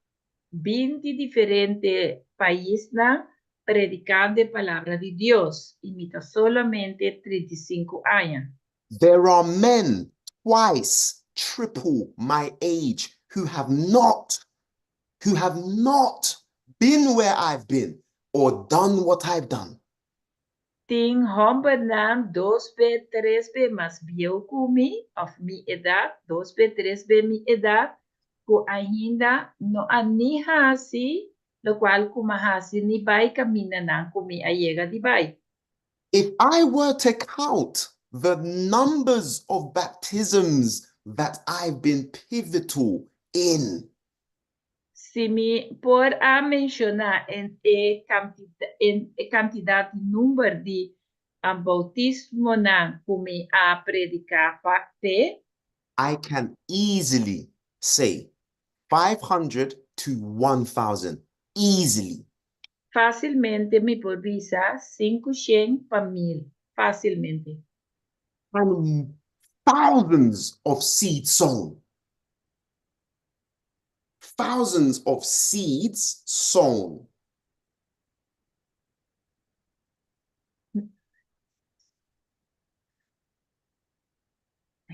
20 diferente paisnan predikando e palabra di Dios i mi ta solamente 35 aña. There are men twice, triple my age who have not been where I've been or done what I've done. Tin hòmbernan dos be, tres be mas bieu ku mi, òf mi edat, dos be, tres be mi edat, ku ainda no a ni hasi, lokual ku m'a hasi ni bai kamindanan ku mi a yega di bai. If I were to count the numbers of baptisms that I've been pivotal in, Si mi por a menshoná en e en e kantidat di number di boutismonan ku mi a prediká pa p'e, I can easily say 500 to 1,000. Easily. Fásilmente mi por bisa 500 pa 1000. Fásilmente. And thousands of seeds sown. Thousands of seeds sown.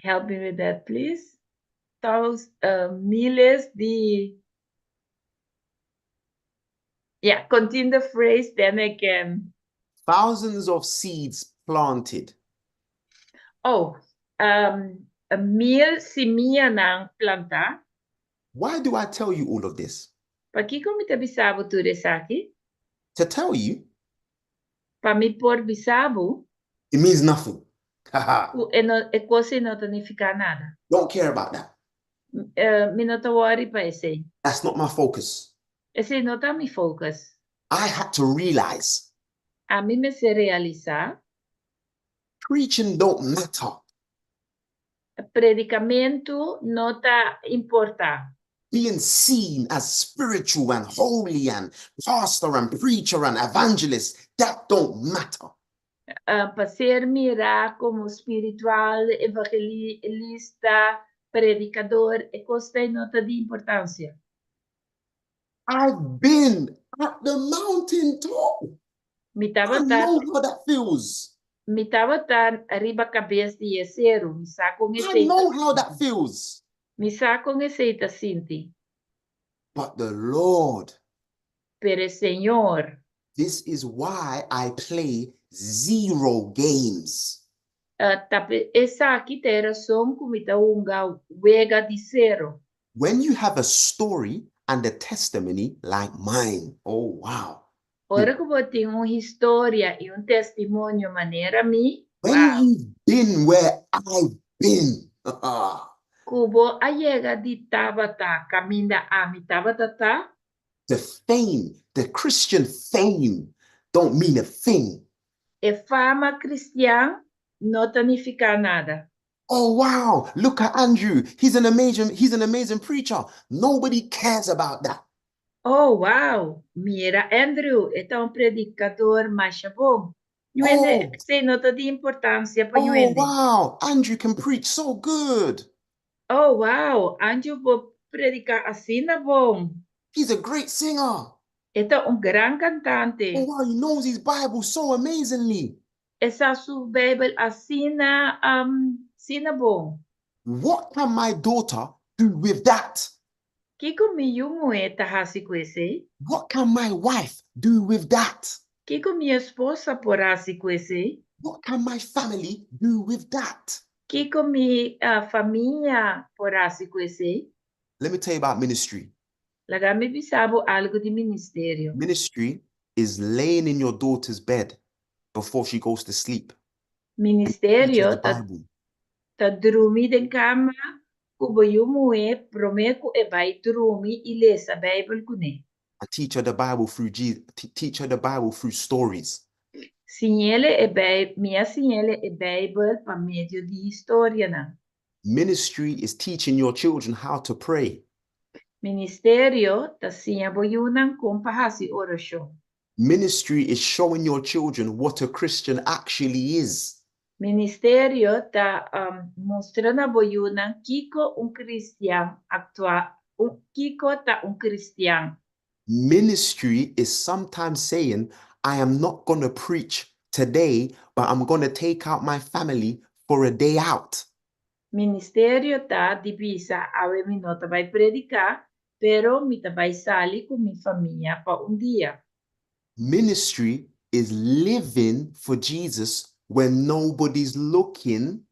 Help me with that, please. Thous, miles di. Yeah, continue the phrase, then I can. Thousands of seeds planted. Oh, 1000 simianan plantá. Why do I tell you all of this? Pakiko mi ta bisa bo tur esaki? To tell you Pa mi por bisa bo it means nothing. Ku e no e kos ei no ta nifiká nada. Don't care about that. Mi no ta wòri pa esei. That's not my focus. Esei no ta mi focus. I had to realize Ami mester realisá preaching don't matter. Predikamentu no ta importá. Being seen as spiritual and holy and pastor and preacher and evangelist, that don't matter. Pa ser mirá komo spiritual, evangelista, predikador, e kos ei no ta di importansia. I've been at the mountain top. Mi I tabata know how that feels. Mi tabata riba kabes di e seru, mi sa kon I esei ta know how that sinti. feels. Mi sa kon esei ta sinti. But the Lord, Pero e Señor. This is why I play zero games. Ta esaki ta e rason ku mi ta hunga wega di sero. When you have a story and a testimony like mine, oh wow. Ora ku bo tin un historia i un testimonio manera mi, When wow. you've been where I've been, Ku bo a yega di tabata kaminda ami tabata ta. The fame, the Christian fame, don't mean a thing. E fama kristian no ta nifiká nada. Oh wow, look at Andrew. He's an amazing preacher. Nobody cares about that. Oh, wow, mira Andrew, e ta un predikadó masha bon. Oh, esei no ta di importansia pa Oh wow, Andrew can preach so good. Oh, wow, Andrew por prediká asina bon. He's a great singer. E ta un gran kantante. Oh wow, he knows his Bible so amazingly. E sa su Beibel asina, asina bon. What can my daughter do with that? Kiko mi yu muhé ta hasi ku esei? What can my wife do with that? Kiko mi esposa por hasi ku esei? What can my family do with that? Kiko mi famia por hasi ku esei? Let me tell you about ministry. Laga mi bisa bo algu di ministerio. Ministry is laying in your daughter's bed before she goes to sleep. Ministerio The ta, Bible. Ta drumi den kama ku bo yu muhé promé ku e bai drumi i lesa Beibel kuné. And teach her the Bible through stories. Siñ'é e Beibel, mi a siñ'é e Beibel pa medio di historianan. Ministry is teaching your children how to pray. Ministerio ta siña bo yunan kon pa hasi orashon. Ministry is showing your children what a Christian actually is. Ministerio ta mustra na bo yunan kiko un kristian aktual, kiko ta un kristian. Ministry is sometimes saying, "I am not going to preach today, but I'm going to take out my family for a day out." Ministerio ta di bisa, "Awe mi no ta bai prediká, pero mi ta bai sali ku mi famia pa un dia." Ministry is living for Jesus when nobody's looking.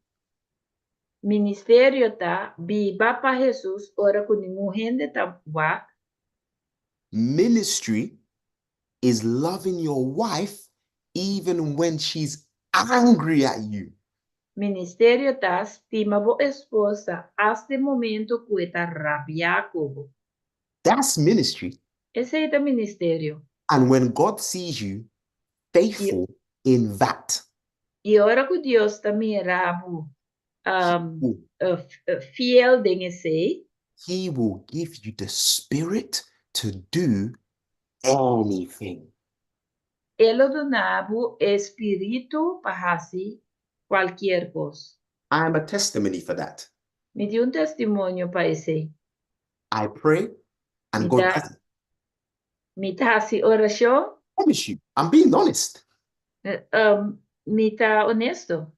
Ministerio ta biba pa Hesus ora ku ningun hende ta wak. Ministry is loving your wife even when she's angry at you. Ministerio ta stima bo esposa asta momento ku e ta rabia ku bo. That's ministry. Esei ta ministerio. And when God sees you faithful in that, I ora ku Dios ta mira bo fiel den esei, He will give you the spirit to do anything. E lo duna bo spiritu pa hasi kualke kos. I am a testimony for that. Mi ta un testimonio pa esei. I pray and God does it. Mi ta hasi orashon, Promise you, I'm being honest. Mi ta honesto.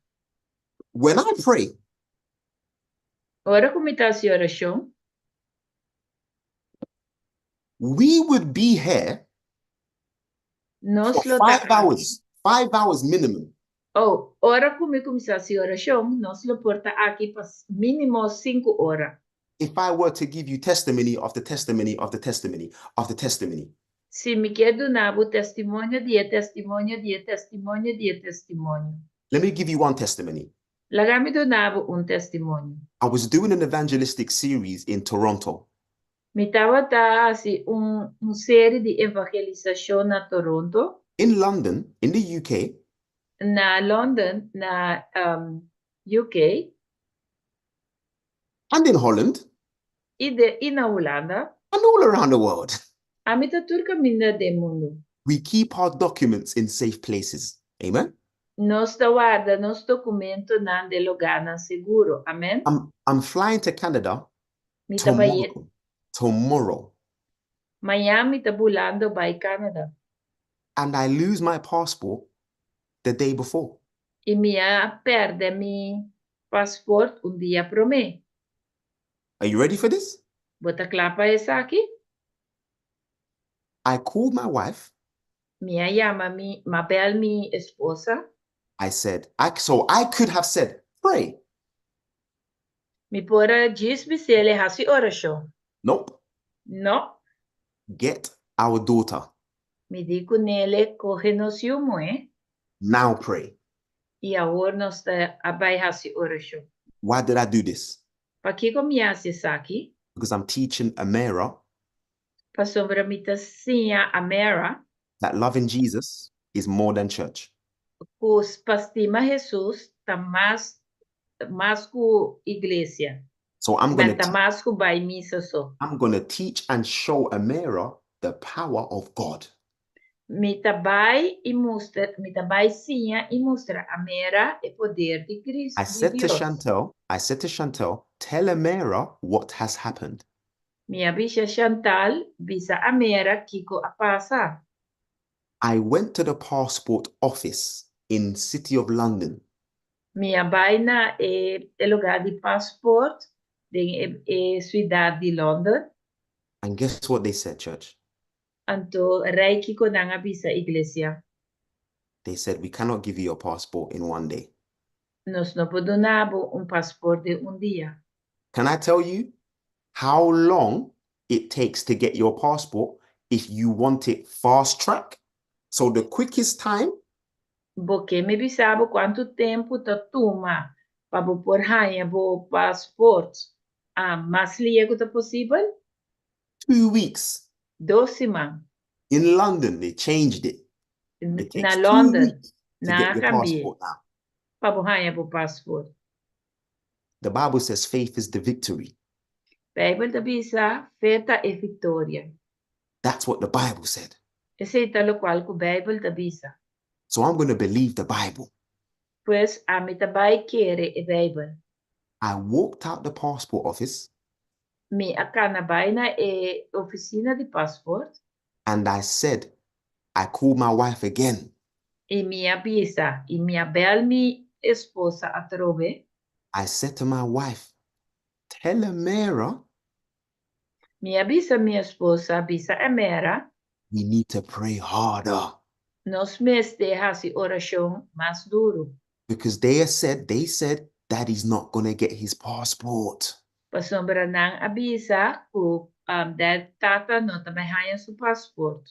When I pray, Ora ku mi ta hasi orashon, we would be here nos for lo ta 5 hours, 5 hours minimum. Oh, ora ku mi kuminsá hasi orashon, nos lo por ta aki pa mínimo 5 ora. If I were to give you testimony of the testimony of the testimony of the testimony. Si mi ke duna bo testimonio di testimonio di testimonio di testimonio. Let me give you one testimony. Laga mi duna bo un testimonio. I was doing an evangelistic series in Toronto. Mi tabata hasi un serie di evangelisashon na Toronto, In London, in the UK, na London, na UK, and in Holland, i na Hulanda, and all around the world. Ami ta tur kaminda den mundu. We keep our documents in safe places. Amen. Nos ta warda nos dokumentonan den lugánan sigur. Amèn? I'm flying to Canada Mi ta bai, tomorrow. Tomorrow. Mañan mi ta bulando bai Canada. And I lose my passport the day before. I mi a pèrdè mi paspòrt un dia promé. Are you ready for this? Bo ta kla pa esaki? I called my wife. Mi a yama mi, m'a bèl mi esposa. I said, so I could have said, "Pray." Mi por a djis bis'é, "Hasi orashon." Nope. No. "Get our daughter." Mi di kuné, "Kohe nos yu muhé." "Now pray." I awor nos ta bai hasi orashon. Why did I do this? Pakiko mi a hasi esaki? Because I'm teaching Amara Pasobra mi ta siña Amara that loving Jesus is more than church. Ku pa stima Hesus ta mas mas ku iglesia. So I'm going Ta to mas ku bai misa so. I'm going to teach and show Amira the power of God. Mi ta bai i mustra, mi ta bai siña i mustra Amira e poder di Kristu, I di said to Dios. Chantel, I said to Chantel, "Tell Amira what has happened." Mi a bisa Chantal, bisa Amira kiko a pasa. I went to the passport office in City of London. Mi a bai na e lugá di paspòrt den e siudat di London. And guess what they said, church? Anto rai kiko nan a bisa, iglesia? They said, "We cannot give you your passport in one day." Nos no por duna bo un paspòrt den un dia. Can I tell you how long it takes to get your passport if you want it fast track? So the quickest time Bo ke mi bisa bo kuantu tempu ta tuma pa bo por haña bo paspòrt mas lihé ku ta posibel? 2 weeks. 2 siman. In London, they changed it. It Na takes 2 London, weeks to get na your kambi'é passport now. pa bo haña bo paspòrt. The Bible says faith is the victory. Beibel ta bisa fe ta e viktoria. That's what the Bible said. Esei ta loke ku Beibel ta bisa. So I'm going to believe the Bible. Pues ami ta bai kere e Beibel. I walked out the passport office Mi a kana bai na e ofisina di paspòrt and I said, I called my wife again. I mi a bisa i mi a bèl mi esposa atrobe. I said to my wife, "Tell Amira Mi a bisa mi esposa, bisa Amira, we need to pray harder," nos mester hasi orashon mas duru. Because they said daddy's not going to get his passport. Pasobra nan a bisa ku tata no ta bai haña su paspòrt.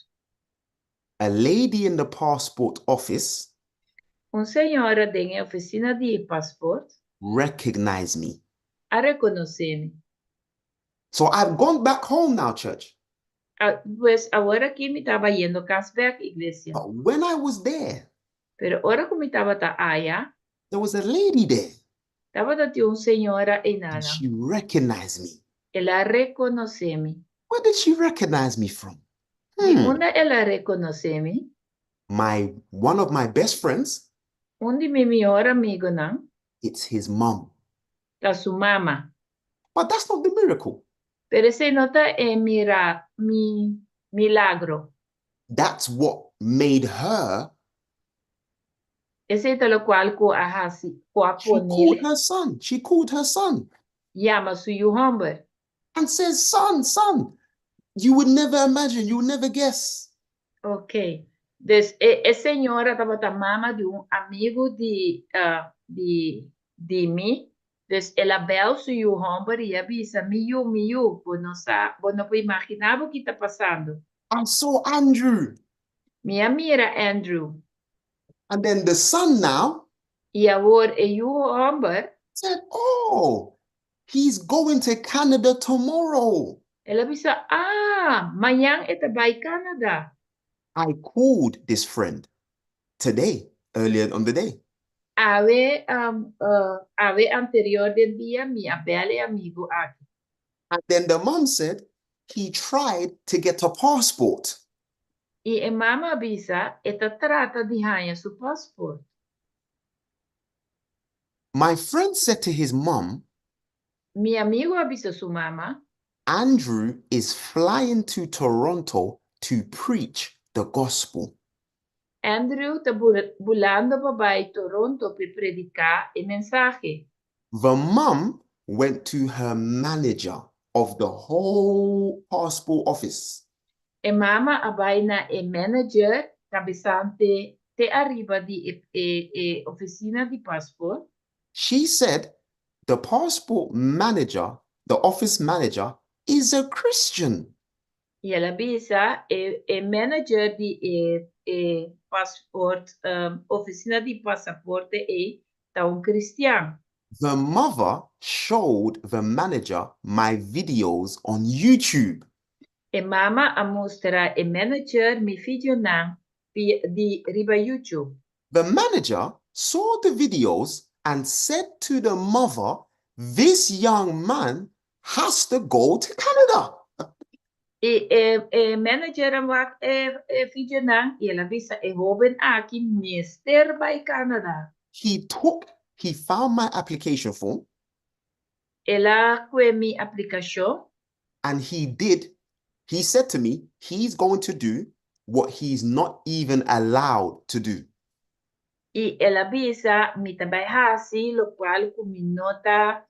A lady in the passport office Un señora den ofisina di paspòrt recognized me. A rekonosé mi. So I've gone back home now, church. Ah, pues awor aki mi ta bayendo kas bèk, iglesia. But when I was there, Pero ora ku mi tabata aya, there was a lady there tabatin un señora einan. And she recognized me. El a rekonosé mi. Where did she recognize me from? Di Hmm. unda el a rekonosé mi? My one of my best friends, Un di mi mihó amigunan, it's his mom. Ta su mama. But that's not the miracle. Pero esei no ta e mira mi milagro. That's what made her. Esei ta loke ku a hasi, ku a She called pon'é her son. She called her son yama su yu hòmber. And says, "Son, son, you would never imagine, you would never guess." Ok. Dus e señora tabata mama di un amigu di mi. Dus el a bèl su yu hòmber i a bisa, "Mi yu, mi yu, bo no sa, bo no por imaginá kiko ta pasando." "I saw Andrew." Mi a mira Andrew. And then the son now I awor e yu hòmber, said, "Oh, he's going to Canada tomorrow." El a bisa, "Ah, mañan e ta bai Canada." I called this friend today, earlier on the day. Awe, awe anterior den dia, mi a bèl e amigu aki. And then the mom said he tried to get a passport. I e mama a bisa, e ta trata di haña su paspòrt. My friend said to his mom, Mi amigu a bisa su mama, "Andrew is flying to Toronto to preach the gospel." Andrew ta bulando pa bai Toronto pa prediká e mensahe. The mom went to her manager of the whole passport office E mama a bai na e manager, kabesante te ariba di e ofisina di paspòrt. She said the passport manager, the office manager, is a Christian. I el a bisa e manager di e paspòrt, ofisina di pasaporte e ta un kristian. The mother showed the manager my videos on YouTube. E mama a mustra e manager mi videonan di riba YouTube. The manager saw the videos. and said to the mother, This young man has to go to Canada. I e, e manager a wak e, e videonan i el a bisa e hóben aki mester bai Canada. He took, he found my application form El a kue mi aplikashon and he did, he said to me, he's going to do what he's not even allowed to do. I el a bisa, Mi ta bai hasi lokual ku mi no ta,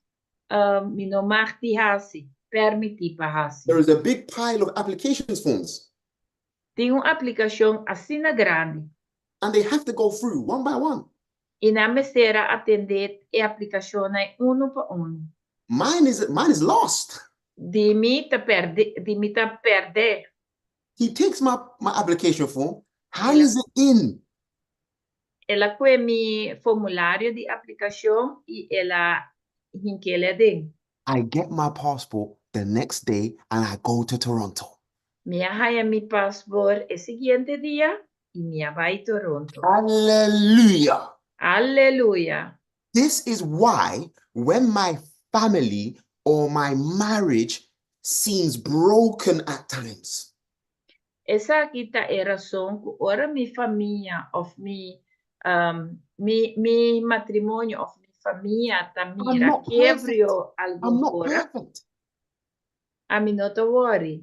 mi no mag di hasi, pèrmití pa hasi. There is a big pile of applications forms. Tin un aplikashon asina grandi. And they have to go through one by one. I nan mester a atendé e aplikashonnan unu pa unu. Mine is, mine is lost. Di mi ta pèrdè, di mi ta pèrdè. He takes my, my application form, hands it in. El a kue mi formulario di aplikashon i el a hink'é aden. I get my passport the next day and I go to Toronto. Mi a haña mi pasport e siguiente dia i mi a bai Toronto. Hallelujah. Aleluya! This is why when my family or my marriage seems broken at times, Esaki ta e rason ku ora mi famia òf mi, mi, mi matrimonio òf mi famia ta I'm mira not perfect. kebrio I'm algun not ora, perfect. ami no ta wòri.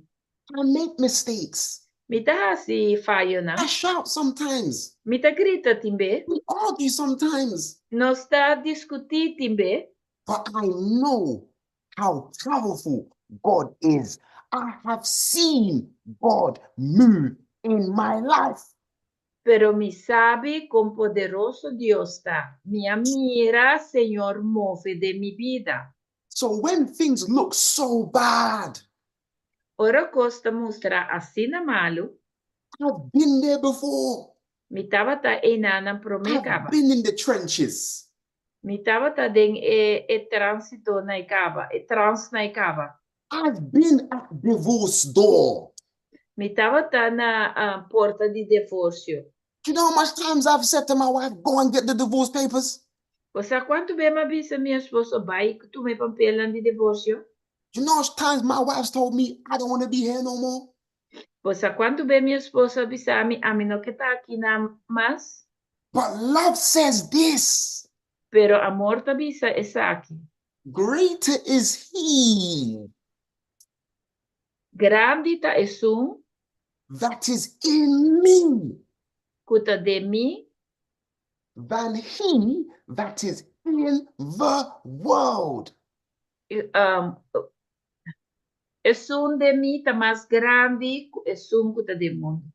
I make mistakes. Mi ta hasi fayonan. I shout sometimes. Mi ta grita tin be. We argue sometimes. Nos ta diskutí tin be. But I know how powerful God is. I have seen God move in my life. Pero mi sabi kon poderoso Dios ta. Mi a mira Señor move den mi bida. So when things look so bad, Ora kos ta mustra asina malu. I've been there before. Mi tabata einanan promé I've kaba. been in the trenches. Mi tabata den e e tránsito na e kaba, e trans na e kaba. I've been at divorce door. Mi tabata na porta di divorsio. Do you know how much times I've said to my wife, go and get the divorce papers? Bo sa kuantu be m'a bisa mi esposo bai tuma e papelnan di divorsio? Do you know how much times my wife's told me, I don't want to be here no more? Bo sa kuantu be mi esposo a bisa mi, ami no ke ta aki nan mas? But love says this. Pero amor ta bisa esaki. Greater is he. Grandi ta esun. That is in me. Ku ta den mi. Than he that is in the world. Esun den mi ta mas grandi ku esun ku ta den mundu.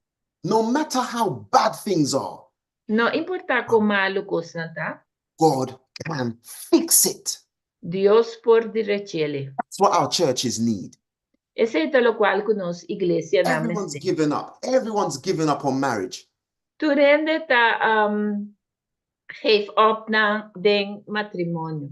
No matter how bad things are. No importá kon malu kosnan ta. God can fix it. Dios por direch'ele. That's what our churches need. Esei ta lokual ku nos iglesianan Everyone's mester. given up. Everyone's given up on marriage. Tur hende ta geef op nan den matrimonio.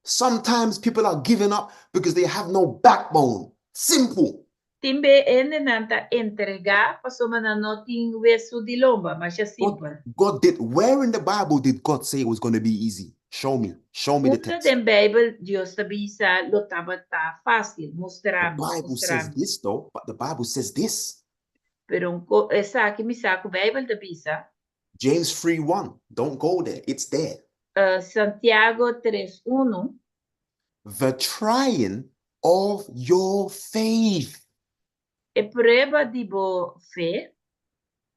Sometimes people are giving up because they have no backbone. Simple. Tin be hendenan ta entregá pasobra nan no tin wesu di lomba, masha simpel. God did, where in the Bible did God say it was going to be easy? Show me. Show me the Unda text. den Bijbel Dios ta bisa lo tabata fácil? Mustra The mi, Bible mustra says mi. this though, but the Bible says this. Pero un ko, esaki mi sa ku Bijbel ta bisa. James 3:1. Don't go there. It's there. Santiago 3:1. The trying of your faith. E prueba di bo fe.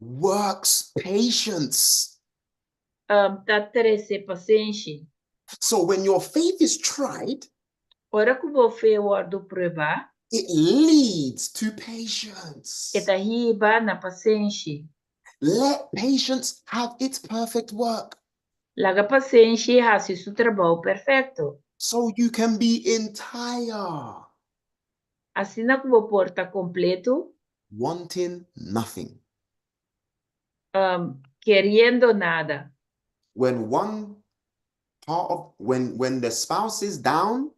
Works patience. Ta trese pasenshi. So when your faith is tried, Ora ku bo fe wòrdu pruebá. It leads to patience. E ta hiba na pasenshi. Let patience have its perfect work. Laga pasenshi hasi su trabou perfekto. So you can be entire. Asina ku bo por ta kompleto. Wanting nothing. Keriendo nada. When one part of, when, when the spouse is down.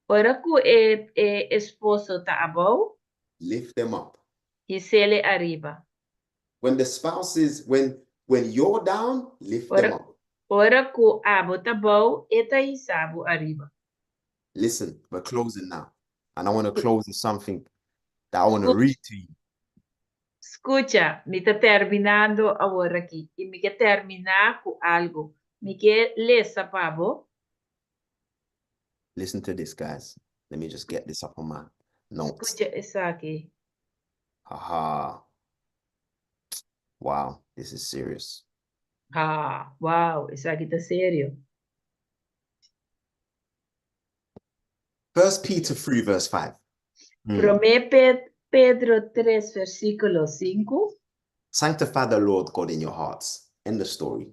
Ora ku e e esposo ta abou. Lift them up. Hisele ariba. When the spouse is, when, when you're down, lift them Ora, up. Ora ku abo ta abou, e ta hisa bo ariba. Listen, we're closing now. And I want to close with something that I want to read to you. Skucha, mi ta terminando awor aki. I mi ke terminá ku algu. Mi ke lesa pa bo. Listen to this, guys. Let me just get this up on my notes. Skucha esaki. Haha. Wow, this is serious. Ah, wow, esaki ta serio. First Peter 3, verse 5. Promé Pedro 3, versíkulo 5. Sanctify the Lord God in your hearts. End the story.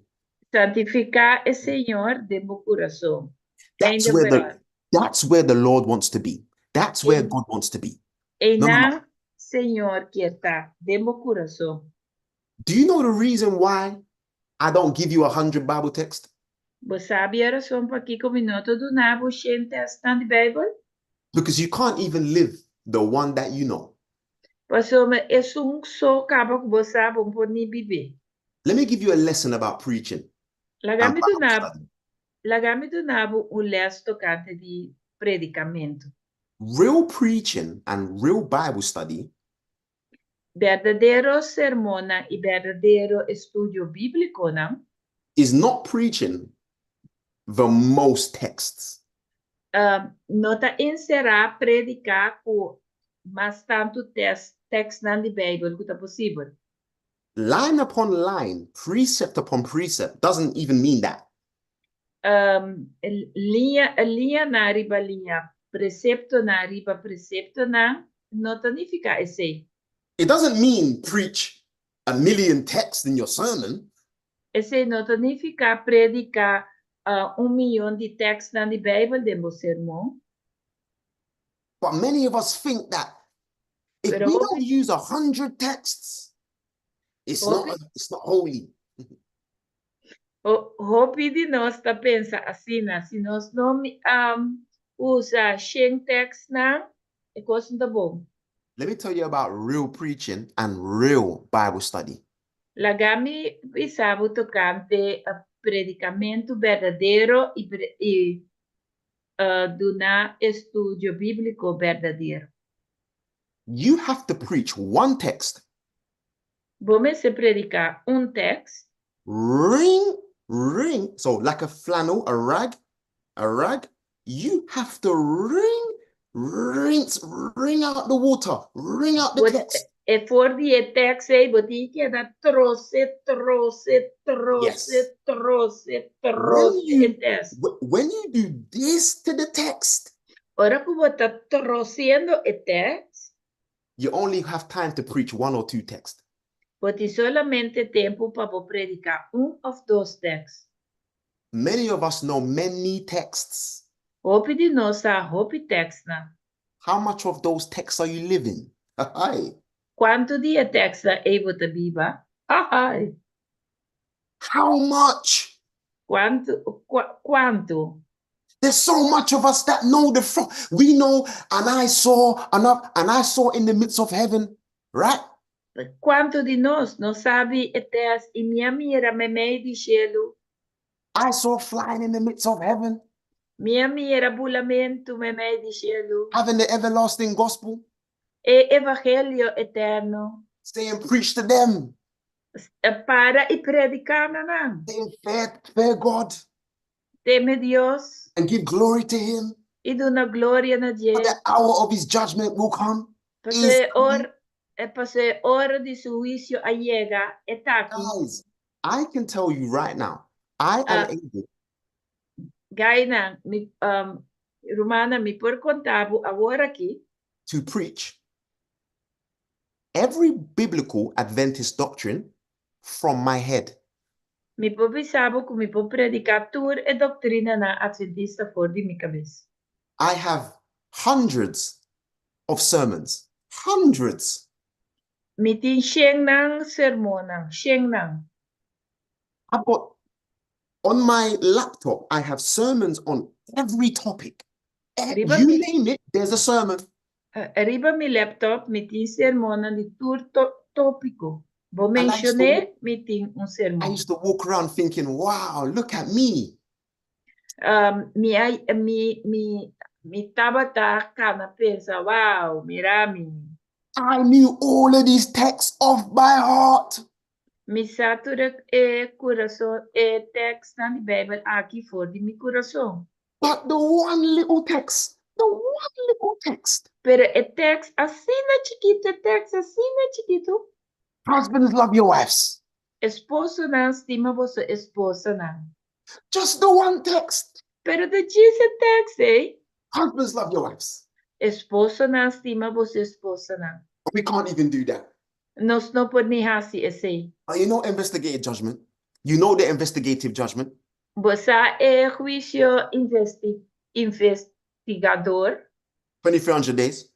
Santifiká e Señor den bo kurason. That's where the that's where the Lord wants to be. That's where God wants to be. Einan Señor kier ta, den bo kurason. Do you know the reason why I don't give you 100 Bible text? Bo sabi e rason pakiko mi no ta duna bo 100 tèstnan di Beibel? Because you can't even live the one that you know. Pasobra esun so kaba ku bo sa bo no por ni bib'é. Let me give you a lesson about preaching Laga and mi Bible duna study. laga mi duna bo un lès tokante di predikamentu. Real preaching and real Bible study Berdadero sermonnan i berdadero estudio bíblikonan. Is not preaching the most texts. No ta enserá prediká ku mas tantu tèkstnan di Beibel ku ta posibel. Line upon line, precept upon precept doesn't even mean that. Liña liñanan riba liña, preseptonan riba preseptonan no ta nifiká esei. It doesn't mean preach a million texts in your sermon. Esei no ta nifiká prediká un miyon di tèkstnan di Beibel den bo sermon. But many of us think that if we don't use 100 texts, it's not, it's not holy. Hopi di nos ta pensa asina, si nos no usa 100 tèkstnan, e kos no ta bon. Let me tell you about real preaching and real Bible study. Laga mi bisa bo tokante predikamentu berdadero i duna estudio bíbliko berdadero. You have to preach one text. Bo mester prediká un tèks. Wring, wring, so like a flannel, a rag, a rag, you have to wring, rinse, wring out the water, wring out the text. E for di e tèks ei bo tin keda trose, trose, trose, trose, trose e tèks. When you do this to the text, Ora ku bo ta trosiendo e tèks, you only have time to preach one or two texts. Bo tin solamente tempu pa bo prediká un òf dos tèks. Many of us know many texts. Hopi di nos sa hopi tèkstnan. How much of those texts are you living? Hi. Kuantu di e tèkstnan ei bo ta biba? Hi. How much? Kuantu, kuantu? There's so much of us that know the front. We know, and I saw enough, and I saw in the midst of heaven, right? Kuantu di nos no sabi e tèks i mi a mira meimei di shelu? I saw flying in the midst of heaven. Mi a mira bulamentu meimei di shelu. Having the everlasting gospel. E evangelio eterno. Saying, preach to them. Para i prediká na nan. Saying, fear, fear God. Teme Dios. And give glory to him. I duna gloria na dje. For the hour of his judgment will come. Pasobra e ora, pasobra e ora di su huisio a yega, e ta aki. Guys, I can tell you right now, I am able. Gainan, mi, rumannan, mi por konta bo awor aki. To preach every biblical Adventist doctrine from my head. Mi por bisa bo ku mi por prediká tur e doktrinanan atventista for di mi kabes. I have hundreds of sermons, hundreds. Mi tin shennan sermonnan, shennan. I've got on my laptop, I have sermons on every topic. Riba You mi, name it, there's a sermon. Riba mi laptop mi tin sermonnan di tur tópiko. Bo And I used to menshon'é, walk, mi tin un I sermon. used to walk around thinking, wow, look at me. Um, mi, a, mi, mi, mi tabata kana pensa, wow, mira mi. I knew all of these texts off by heart. Mi sa tur e, e kurason, e tekstnan di Beibel aki for di mi kurason. But the one little text, the one little text. Pero e tekst asina chikitu, e tekst asina chikitu. Husbands, love your wives. Esposonan, stima boso esposanan. Just the one text. Pero ta djis e tekst ei. Husbands, love your wives. Esposonan, stima boso esposanan. We can't even do that. Nos no por ni hasi esei. But you know investigative judgment. You know the investigative judgment. Bo sa e huisio investi investigador. 2300 days.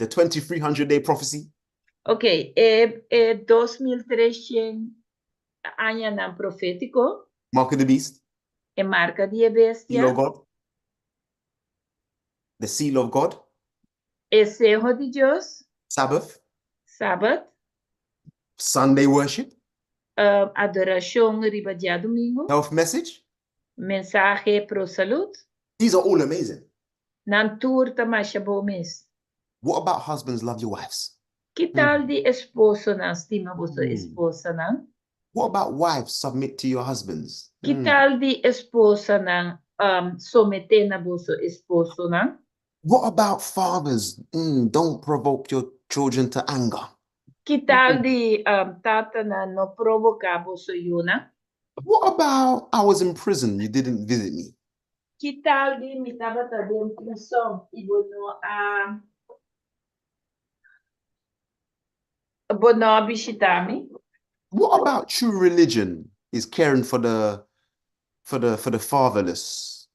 The 2300 day prophecy. Ok, e e 2300 añanan profétiko. Mark of the beast. E marka di e bestia. Seal of God. The seal of God. E seho di Dios. Sabbath. Sabat. Sunday worship. Adorashon riba diadomingo. Health message. Mensahe pro salud. These are all amazing. Nan tur ta masha bon mes. What about husbands love your wives? Ki tal di esposonan stima boso esposanan? What about wives submit to your husbands? Ki tal di esposanan someté na boso esposonan? What about fathers don't provoke your children to anger? Ki tal di tatanan no provoká boso yunan? What about I was in prison, you didn't visit me? Ki tal di mi tabata den prison i bo no a bo no a bishitá mi? What about true religion is caring for the for the for the fatherless?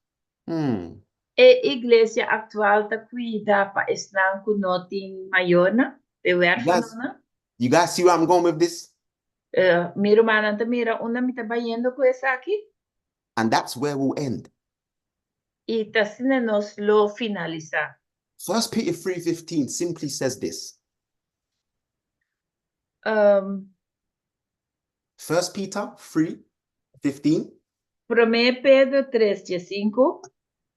Hmm. E iglesia aktual ta kuida pa esnan ku no tin mayornan, e wèrfanonan. You guys see where I'm going with this? Mi rumannan ta mira unda mi ta bayendo ku esaki? And that's where we'll end. I ta asina nos lo finalisá. First Peter 3:15 simply says this. First Peter 3:15. Promé Pedro tres diesinku.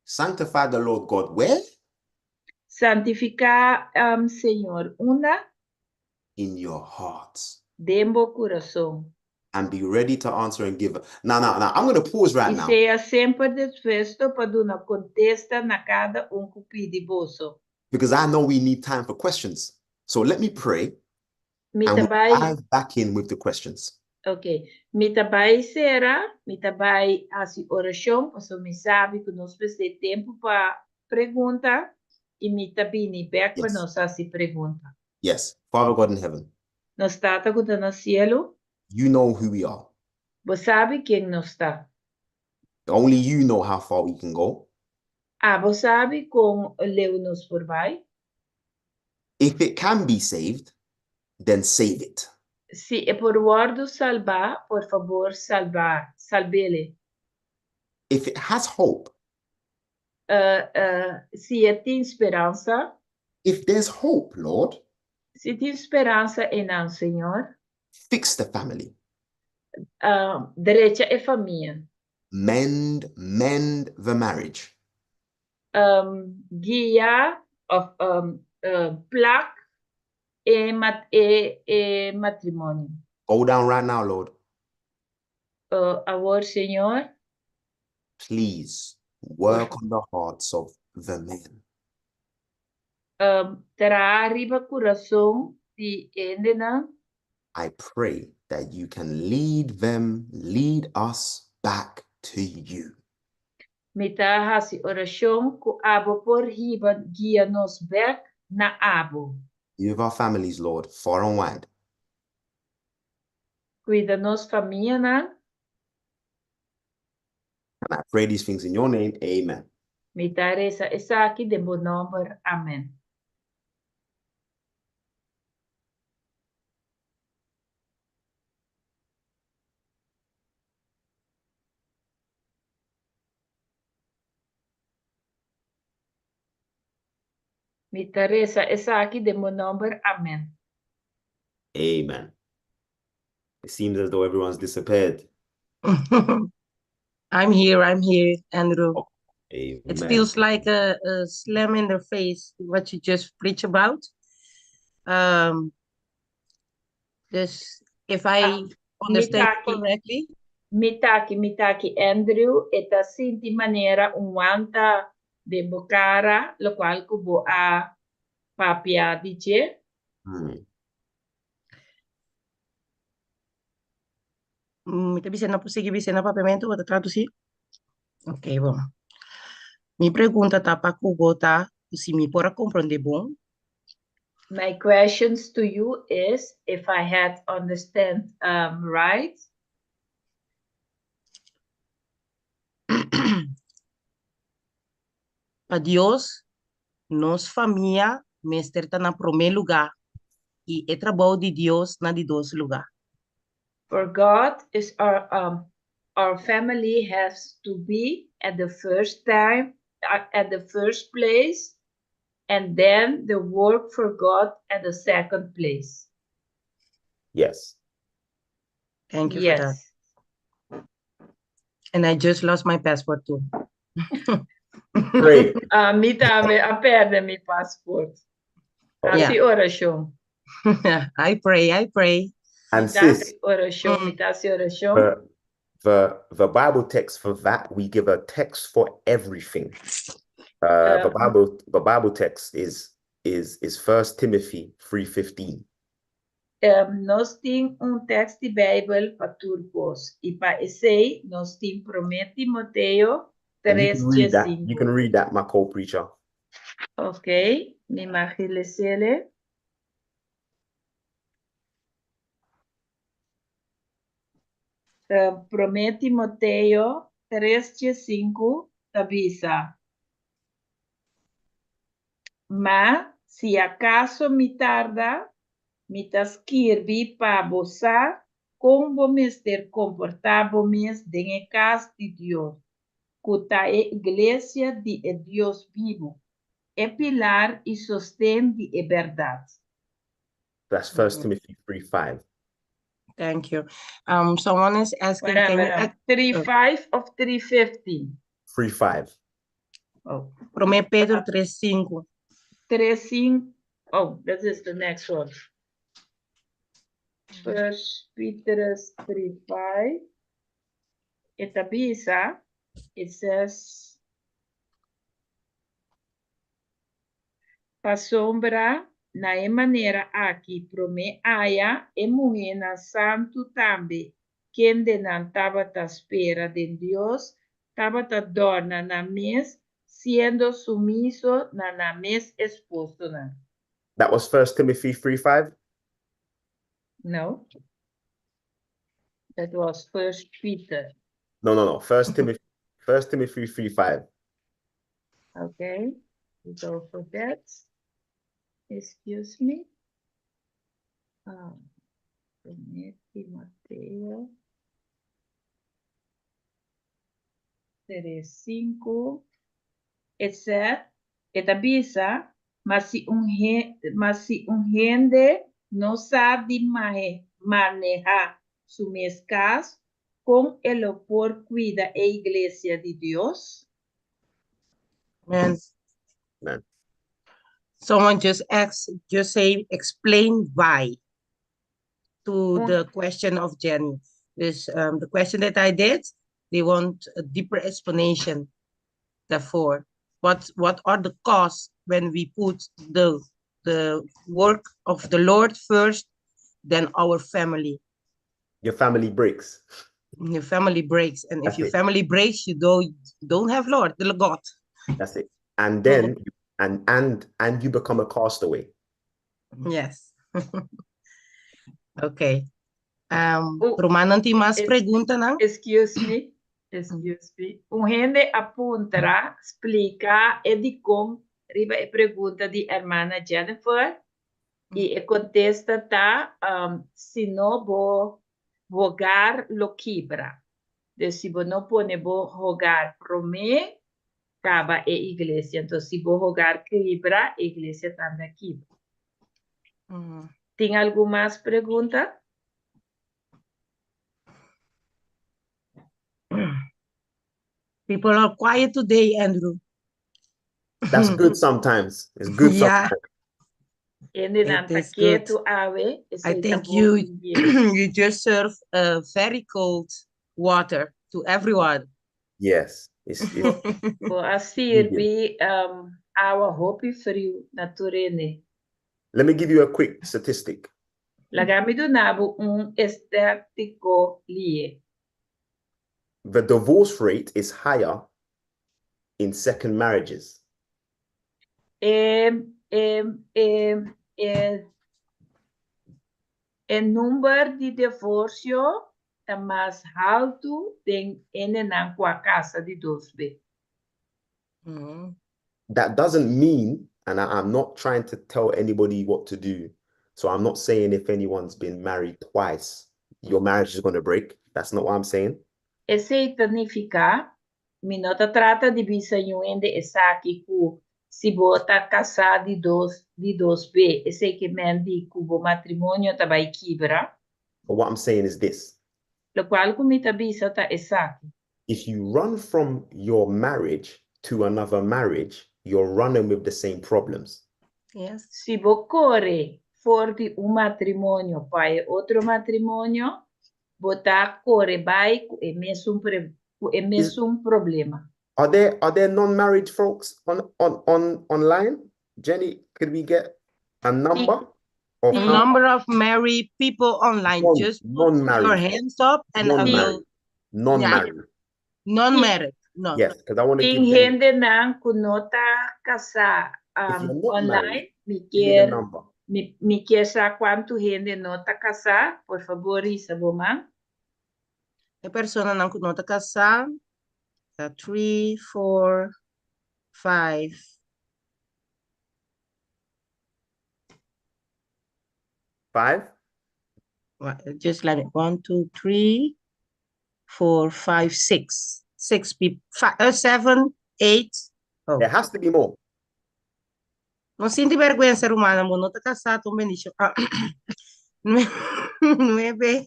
Sanctify the Lord God where? Santifiká Señor unda? In your hearts. Den bo kurason. And be ready to answer and give. Now, now, now, I'm going to pause right I now. sea semper dispuesto pa duna kontesta na kada un ku pidi boso. Because I know we need time for questions. So let me pray Mi and ta we'll bai. dive back in with the questions. Ok. Mi ta bai sera, mi ta bai hasi orashon, pasobra mi sabi ku nos mester tempu pa pregunta i mi ta bini bèk pa Yes. nos hasi pregunta. Yes. Father God in heaven. Nos Tata ku ta na sielu. You know who we are. Bo sabi ken nos ta. Only you know how far we can go. Abo sabi kon leu nos por bai. If it can be saved, then save it. Si e por wòrdu salbá, por fabor salba, salb'ele. If it has hope. Si e tin speransa. If there's hope, Lord. Si tin speransa einan, Señor. Fix the family. Drecha e famia. Mend, mend the marriage. Guia of plak e e matrimonio. Go down right now, Lord. Awor, Señor. Please work on the hearts of the men. Traha riba kurason di hendenan. I pray that you can lead them, lead us back to you. Mi ta hasi orashon ku abo por hiba guia nos bèk na abo. Be with our families, Lord, far and wide. Kuida nos famianan. And I pray these things in your name, amen. Mi ta resa esaki den bo nòmber, amen. Mi ta resa esaki den bo nòmber, amen. Amen. It seems as though everyone's disappeared. I'm here, I'm here, Andrew. Oh, It Amen. feels like a, a slam in the face, what you just preach about. Um, dus if I understand Mi t'aki. correctly, Mi t'aki, mi t'aki, Andrew, e ta sinti manera un wanta den bo kara, lokual ku bo a papia di dje. Mi ta bisa na por sigui bisa na papiamentu, bo ta tradusí? Ok, bon. Mi pregunta ta pa ku bo ta si mi por a komprondé bon. My questions to you is if I had understand um, right. Pa Dios, nos famia mester ta na promé lugá i e trabou di Dios na di dos lugá. For God is our um, our family has to be at the first time at the first place and then the work for God at the second place. Yes. Thank you for that. Yes. And I just lost my passport too. Pray. Ami tambe a pèrdè mi pasport. Yeah. Hasi orashon. I pray, I pray. And Mi ta hasi sis, orashon, mi ta hasi orashon. the the the Bible text for that, we give a text for everything. Uh, the Bible the Bible text is is is First Timothy 3:15. Nos tin un tekst di Beibel pa tur kos, i pa esei nos tin Promé Timoteo And you tres can read that. dje You can sinku. read that, my co-preacher. Ok, mi mag lesele. Promé Timoteo tres dje sinku ta bisa, Ma, si akaso mi tarda, mi ta skirbi pa bo sa kon bo mester komportá bo mes den e kas di Dios, ku ta e iglesia di e Dios bibu, e pilar i sosten di e bèrdat. That's First Timothy 3 5. Thank you. Um, someone is asking, can you Whatever. 3 5 of 3 15? 3 5. Oh. Promé Pedro 3 5. 3 5. Oh, that is the next one. First Peter 3 5. E ta bisa, it says, Pasobra na e manera aki promé aya e muhénan santu tambe, kendenan tabata spera den Dios, tabata dòrna nan mes, siendo sumiso na nan mes esposonan. That was First Timothy 3 5? No. That was First Peter. No, no, no. First Timothy First Timothy 3 5. Okay, we go for that. Excuse me. Um, Promé Timoteo 3, 5. It said, e ta bisa, ma si un ma si un hende no sa di manehá su mes kas, kon e lo por kuida e iglesia di Dios? Amen. Amen. Someone just asked, just say, explain why to the question of Jenny. This um, the question that I did, they want a deeper explanation. Therefore, what what are the costs when we put the the work of the Lord first, then our family? Your family breaks. Your family breaks, and if That's your it. family breaks, you don't don't have Lord, the God. That's it. And then and and and you become a castaway. Yes. Okay. Um, Oh, Rumannan tin mas es- preguntanan? Excuse me, excuse me. Un hende a puntra, splika e dikon riba e pregunta di hermana Jennifer i e kontesta ta um, si no bo hogar lo kibra. Dus si bo no pone bo hogar promé, kaba e iglesia. Entonces si bo hogar kibra, e iglesia tambe a kibra. Tin algun mas pregunta? People are quiet today, Andrew. That's good sometimes. It's good Yeah. sometimes. Hendenan It ta is good. ketu awe, I esei ta think bon you bien. you just serve very cold water to everyone. Yes. It's Bo a sirbi awa hopi friu na tur hende. Let me give you a quick statistic. Laga mi duna bo un estástiko lihe. The divorce rate is higher in second marriages. E e e e e number di divorsio ta mas haltu den hendenan ku a kasa di dos be. That doesn't mean, and I'm not trying to tell anybody what to do. So I'm not saying if anyone's been married twice, your marriage is going to break. That's not what I'm saying. Esei ta nifiká, mi no ta trata di bisa niun hende esaki ku si bo ta kasá di dos be, esei ke men di ku bo matrimonio ta bai kibra. But what I'm saying is this. Lokual ku mi ta bisa ta esaki. If you run from your marriage to another marriage, you're running with the same problems. Si bo kore for di un matrimonio pa e otro matrimonio, bo ta kore bai ku e mesun problema. Are there non-married folks on online? Jenny, could we get a number of The how number of married people online. Non- Just put your non-married. Hands up and I Non-married. will Non-married. Non-married. No. Yes, because I want to Tin give them hendenan ku no ta kasá If you're not online, married, mi give me the ke number. mi ke sa kuantu hende no ta kasá, por fabor, hisa bo man. E personanan ku no ta kasá. 3, 4, 5. 5? Just let me. 1, 2, 3, 4, 5, 6. 6 people. 5, 7, 8. Oh. There has to be more. No sinti bèrgwensa, ruman, bo no ta kasá, ta bendishon. Ah, 9.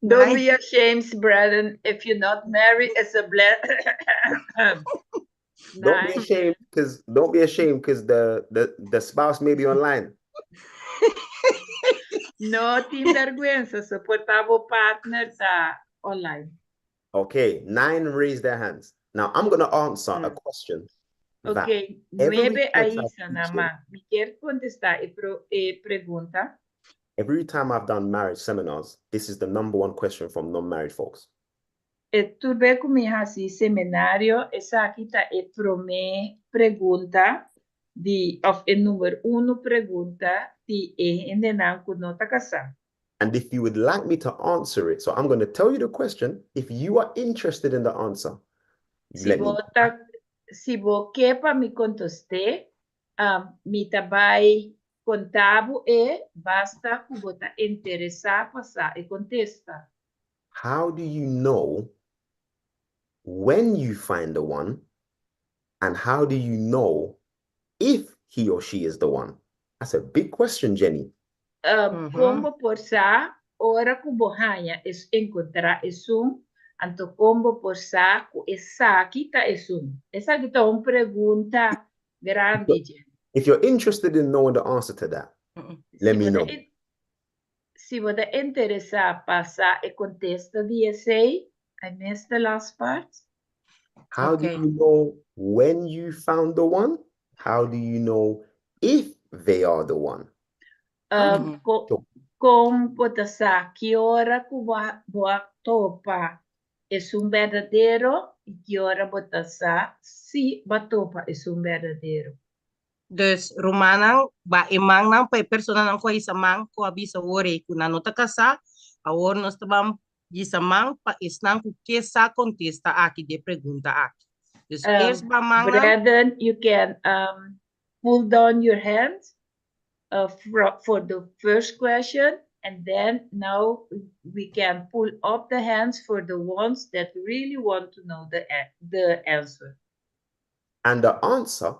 Don't 9. be ashamed, brethren. If you're not married, it's a blessing. Don't be 9. Ashamed, because don't be ashamed, because the spouse may be online. No tin bèrgwensa, si por ta bo partner ta online. Okay, 9 raised their hands. Now I'm gonna answer a question that Ok, every 9 church a I've hisa preached in, man. Mi ke kontestá e pregunta. Every time I've done marriage seminars, this is the number one question from non-married folks. E tur be ku mi hasi seminario, esaki ta e promé pregunta di, òf e number 1 pregunta di e hendenan ku no ta kasá. And if you would like me to answer it, so I'm going to tell you the question. If you are interested in the answer, Si let me bo ta, si bo ke pa mi kontest'é, mi ta bai konta bo e, basta ku bo ta interesá pa sa e kontesta. How do you know when you find the one? And how do you know if he or she is the one? That's a big question, Jenny. Kon bo por sa, ora ku bo haña es enkontrá esun, anto kon bo por sa ku esaki ta esun. Esaki ta un pregunta grandi, Jenny. If you're interested in knowing the answer to that, let Si me bo ta know. Si bo ta interesá pa sa e kontesta di esei, I missed the last part. How do you know when you found the one? How do you know if they are the one? Kon bo ta sa ki ora ku bo a topa esun berdadero i ki ora bo ta sa si bo a topa esun berdadero. Dus rumannan, baha e mannan pa e personanan ku a hisa man ku a bisa awor ku nan no ta kasá, awor nos ta ban hisa man pa esnan ku ke sa kontesta aki di e pregunta aki. Dus eerst baha mannan. Brethren, you can pull down your hands for the first question, and then now we can pull up the hands for the ones that really want to know the answer. And the answer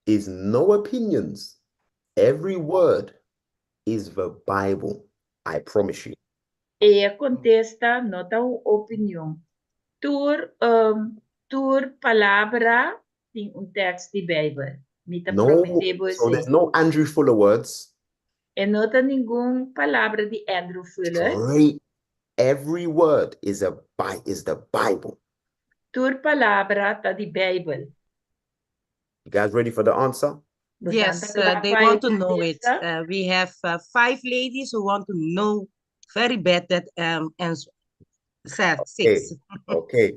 is no opinions. Every word is the Bible. I promise you. E kontesta no ta un opinion. Tur palabra tin un teksto di Beibel. Mi ta No, prometé so there's bo. No Andrew Fuller words. E no ta ningun palabra di Andrew Fuller. Straight. Every word is the Bible. Tur palabra ta di Beibel. You guys ready for the answer? Yes, they want to know it. We have five ladies who want to know very bad that answer. Six. Okay.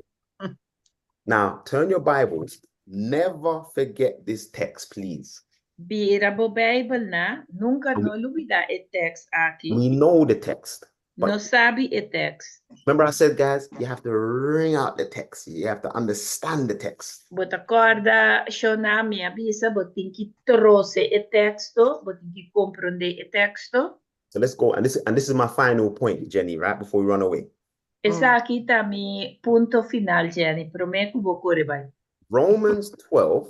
Now turn your Bibles. Never forget this text, please. Bira bo Beibel na, nunka no lubidá e teksto aki. We know the text. But Nos sabi e teksto. Remember I said, guys, you have to wring out the text. You have to understand the text. Bo ta kòrda shona mi a bisa, bo tin ku trose e teksto, bo tin ku komprondé e teksto. So let's go. And this is my final point, Jenny, right before we run away. Esaki ta mi punto final, Jenny. Promé ku bo kore bai. Romans 12,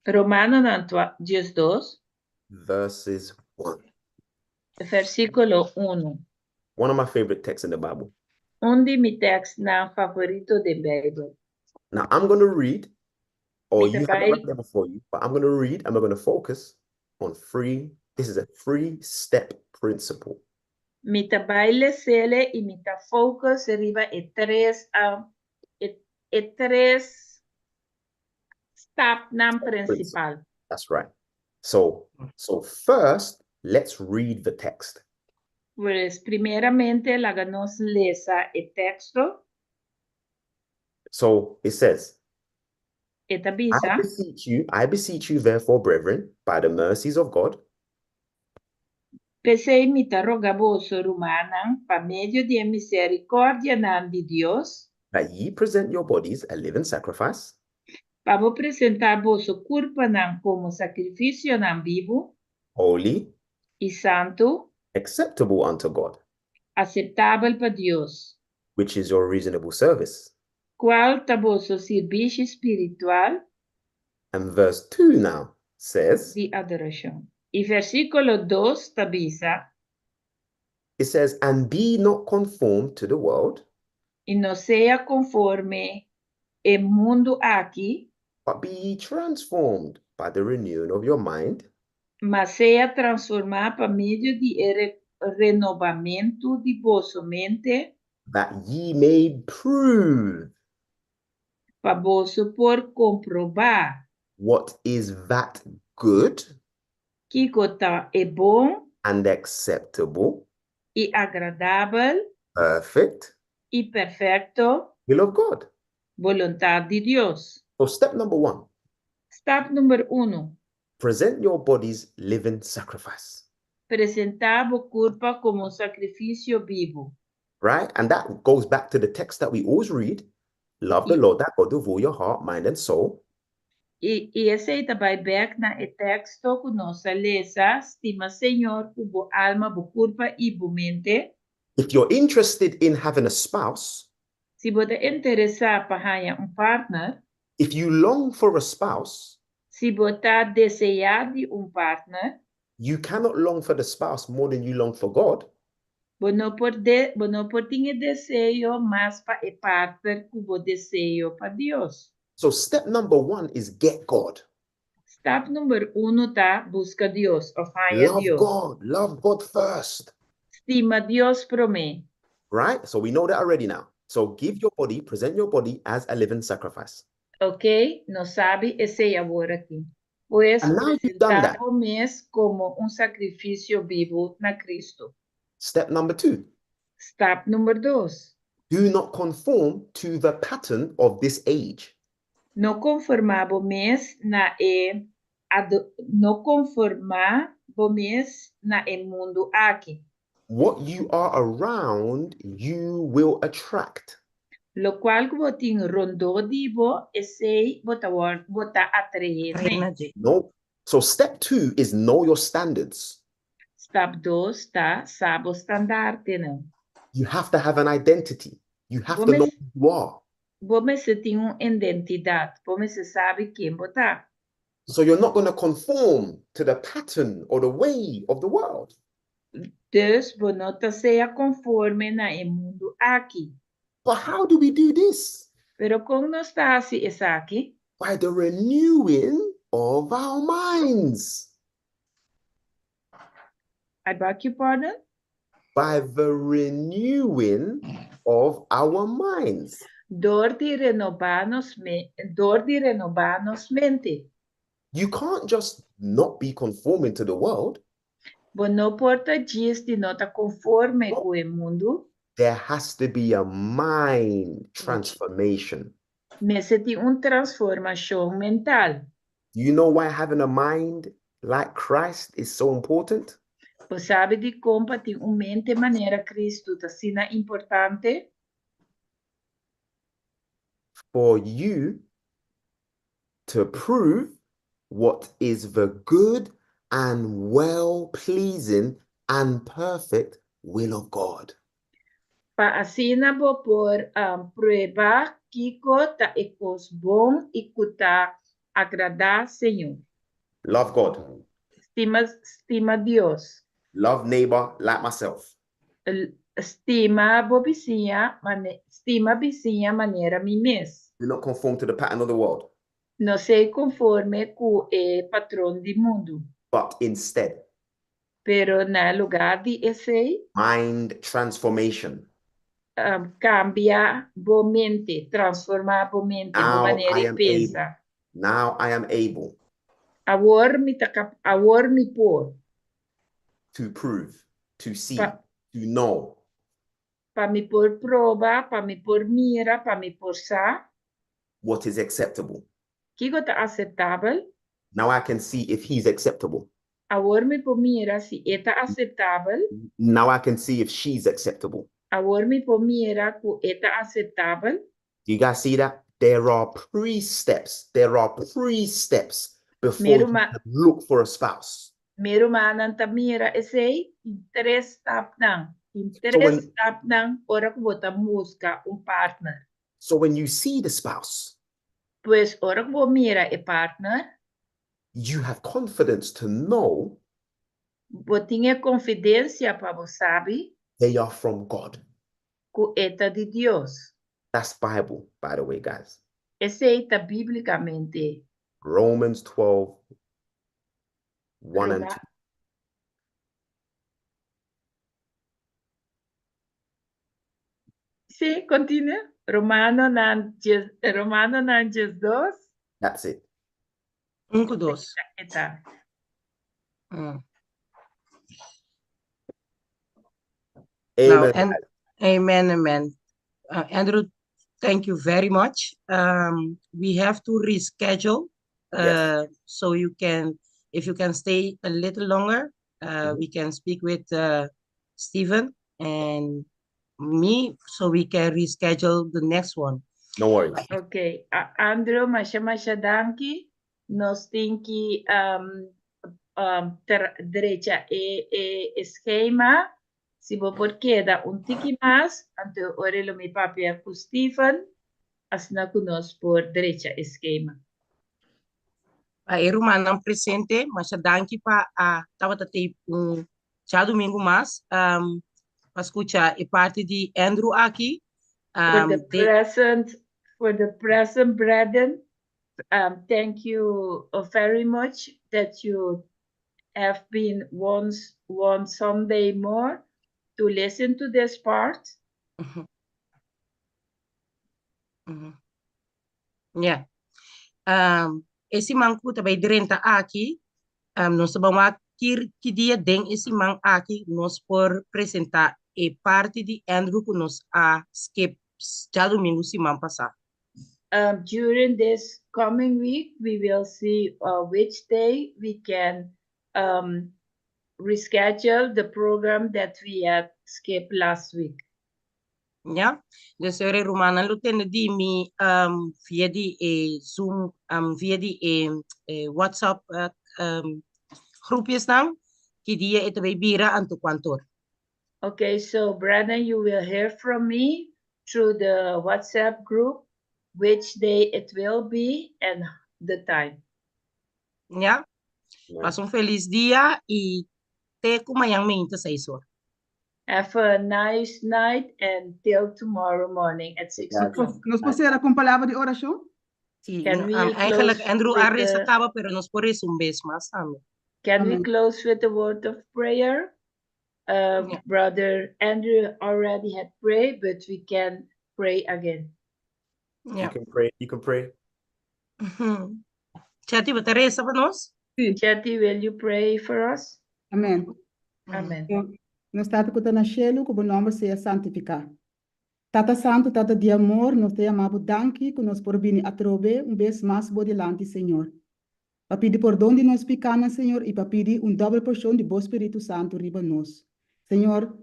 Romanonan 12, verses 1. Versíkulo 1. One of my favorite texts in the Bible. Un di mi tekstonan favorito di Beibel. Now I'm going to read, or With the you have it right Bible. there before you, but I'm going to read and we're going to focus on three. This is a three-step principle. Mi ta bai les'é i mi ta focus riba e tres stapnan prinsipal. That's right. So first, let's read the text. Pues, primeramente, laga nos lesa e teksto. So it says, E ta I bisa, beseech you, I beseech you, therefore, brethren, by the mercies of God, P'esei mi ta roga boso, rumannan, pa medio di miserikòrdianan di Dios, that ye present your bodies a living sacrifice, pa bo presentá boso kurpanan komo sakrifisionan bibu holy, i santu, acceptable unto God, aseptabel pa Dios, which is your reasonable service. Kual ta boso servisio spiritual And verse 2 now says, di adorashon. I versíkulo 2 ta bisa, it says, "And be not conformed to the world, i no sea konforme e mundu aki, but be ye transformed by the renewing of your mind, ma sea transformá pa medio di renobamentu di boso mente, that ye may prove pa boso por komprobá what is that good kiko ta e bon and acceptable, i agradabel perfect i perfekto will of God." Boluntat di Dios. So, step number one, Stap number 1. Present your bodies living sacrifice, Presentá bo kurpa komo sakrifisio bibu. Right? And that goes back to the text that we always read: "Love the Lord thy God with all your heart, mind, and soul." I esei ta bai bèk na e teksto ku nos a lesa, stima Señor ku bo alma, bo kurpa i bo mente. If you're interested in having a spouse, Si bo ta interesá pa haña un partner, if you long for a spouse, si bo ta deseá di un partner, you cannot long for the spouse more than you long for God. Bo no por tin deseo mas pa e partner ku bo deseo pa Dios. So, step number one is get God. Stap number 1 ta buska Dios, òf haña Love Dios. God. Love God first. Stima Dios promé. Right? So we know that already now. So give your body, present your body as a living sacrifice. Ok? Nos sabi esei awor aki. Pues And now you've done that. presentá bo mes komo un sakrifisio bibu na Kristu. Step number two, Stap number 2. do not conform to the pattern of this age. No konformá bo mes na e no konformá bo mes na e mundu aki. What you are around, you will attract. Lokual ku bo tin rondó di bo, esei bo ta bo ta atraé. Energy. No. So step two is know your standards. Stap 2 ta sa bo standardnan. You have to have an identity. You have to know who you are. Bo mester tin un identidat. Bo mester sabi ken bo ta. So you're not going to conform to the pattern or the way of the world. Dus bo no ta sea konforme na e mundu aki. But how do we do this? Pero kon nos ta hasi esaki? By the renewing of our minds. I beg your pardon? By the renewing of our minds. Dor di renobá nos me dor di renobá nos mente. You can't just not be conforming to the world. Bo no por ta djis di no ta konforme ku e mundu. There has to be a mind transformation. Mester tin un transformashon mental. Do you know why having a mind like Christ is so important? Bo sabi dikon pa tin un mente manera Kristu ta asina importante? For you to prove what is the good and well-pleasing and perfect will of God. Pa asina bo por prueba kiko ta e kos bon i ku ta agradá Señor. Love God. Stima, stima Dios. Love neighbor like myself. Stima bo bisiña mane, stima bisiña manera mi mes. Do not conform to the pattern of the world. No sea konforme ku e patron di mundu. But instead. Pero na lugá di esei. Mind transformation. Kambia bo mente, transformá bo mente, bo Now manera I di am able. pensa. Now I am able. Awor mi ta kap, awor mi por. To prove, to see, Pa. to know. Pa mi por proba, pa mi por mira, pa mi por sa. What is acceptable. Kiko ta aseptabel. Now I can see if he's acceptable. Awor mi por mira si e ta aseptabel. Now I can see if she's acceptable. Awor mi por mira ku e ta aseptabel. Do you guys see that? There are pre-steps. There are pre-steps before Mi you ruma- can look for a spouse. Mi rumannan ta mira esei, tin tres stapnan. Tin So tres when stapnan ora ku bo ta buska un partner. So when you see the spouse, Pues ora ku bo mira e partner, you have confidence to know bo tin e konfidensia pa bo sabi they are from God. ku e ta di Dios. That's Bible, by the way, guys. Esei ta bíblikamente. Romans 12, 1 and Roma 2. Sí, continue. Romanonan djes, Romanonan 12. That's it. Un ku dos. E ta. Nou, Amen. en, amen, amen. Andrew, thank you very much. We have to reschedule. Yes. So you can, if you can stay a little longer, we can speak with Stephen and me, so we can reschedule the next one. No worries. Ok, Andrew, masha masha danki. Nos tin ki drecha e, e skema. Si bo por keda un tiki mas, anto ora lo mi papia ku Stephen, asina ku nos por drecha e skema. Pa e rumannan presente, masha danki pa a tabata tei un djadumingu mas pa skucha e parti di Andrew aki. For the De present, for the present brethren, thank you very much that you have been once one Sunday more to listen to this part. Yeah. E siman ku ta bai drenta aki, nos ta ban wak ki, ki dia den e siman aki nos por presentá e parti di Andrew ku nos a skip djadumingu siman pasá. During this coming week, we will see which day we can reschedule the program that we had skipped last week. Ja, dus e rumannan lo tende di mi via di e Zoom, via di e, e WhatsApp groepjesnan, ki dia e ta bai bira anto kuantu or. Okay, so Brandon, you will hear from me through the WhatsApp group which day it will be and the time. Ja, Nice. pasa un felis dia i te ku mañan mainta 6 or. Have a nice night and till tomorrow morning at 6 o'clock. Nos por sera ku un palabra di orashon? Sí, Can we eigenlijk close Andrew with a resa the kaba, pero nos por resa un bes mas tambe. Can we Amen. close with a word of prayer? Yeah. Brother Andrew already had prayed, but we can pray again. You Ja. can pray. You can pray. Chetty, bo ta resa pa nos? Sí. Chetty, will you pray for us? Amèn. Amen. Nos Tata ku ta na shelu, ku bo nòmber sea santifiká. Tata Santu, Tata di amor, nos ta yama bo danki ku nos por bini atrobe un bes mas bo dilanti, Señor. Pa pidi pordon di nos pikánan, Señor, i pa pidi un dòbel porshon di bo Spiritu Santu riba nos. Señor,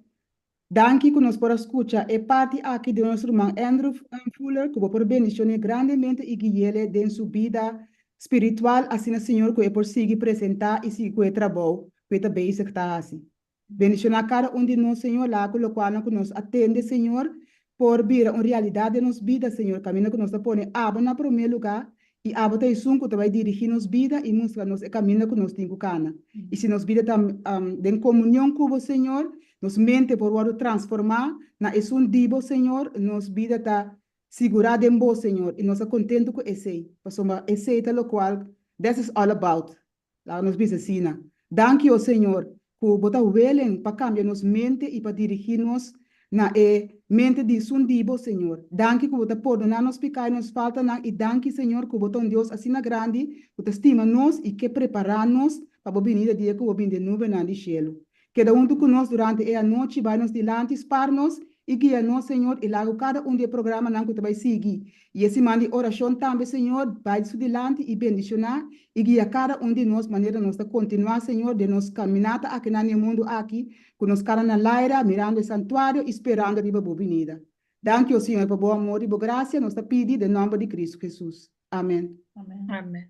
danki ku nos por a skucha e parti aki di nos ruman Andrew Fuller, ku bo por bendishon'é grandemente i gui'é den su bida spiritual, asina, Señor, ku e por sigui presentá i sigui ku e trabou ku e ta bezig ta hasi. Bendishoná kada un di nos, Señor, laga ku lokualnan ku nos a tende, Señor, por bira un realidat den nos bida, Señor, kaminda ku nos ta pone abo na promé lugá i abo ta esun ku ta bai dirigí nos bida i mustra nos e kaminda ku nos tin ku kana. I si nos bida ta den komunion ku bo, Señor, nos mente por wòrdu transformá na esun di bo, Señor, nos bida ta sigurá den bo, Señor, i nos ta kontentu ku esei, pasobra esei ta lokual this is all about. Laga nos bisa asina, Danki, o Señor, ku bo ta welen pa kambia nos mente i pa dirigí nos na e mente di esun di bo, Señor. Danki ku bo ta pordoná nos piká i nos faltanan, i danki, Señor, ku bo ta un Dios asina grandi ku ta stima nos i ke prepará nos pa bo binida dia ku bo bin den nubenan di shelu. Keda huntu ku nos durante e anochi, bai nos dilanti, spar nos i guia nos, Señor, i laga ku kada un di e programanan ku ta bai sigui i e siman di orashon tambe, Señor, bai su dilanti i bendishoná i guia kada un di nos manera nos ta kontinuá, Señor, den nos kaminata akinan den e mundu aki, ku nos kara na laira, mirando e santuario i sperando riba Bo binida. Danki, o Señor, pa Bo amor i Bo grasia, nos ta pidi den nòmber di Kristu Hesus. Amen. Amen.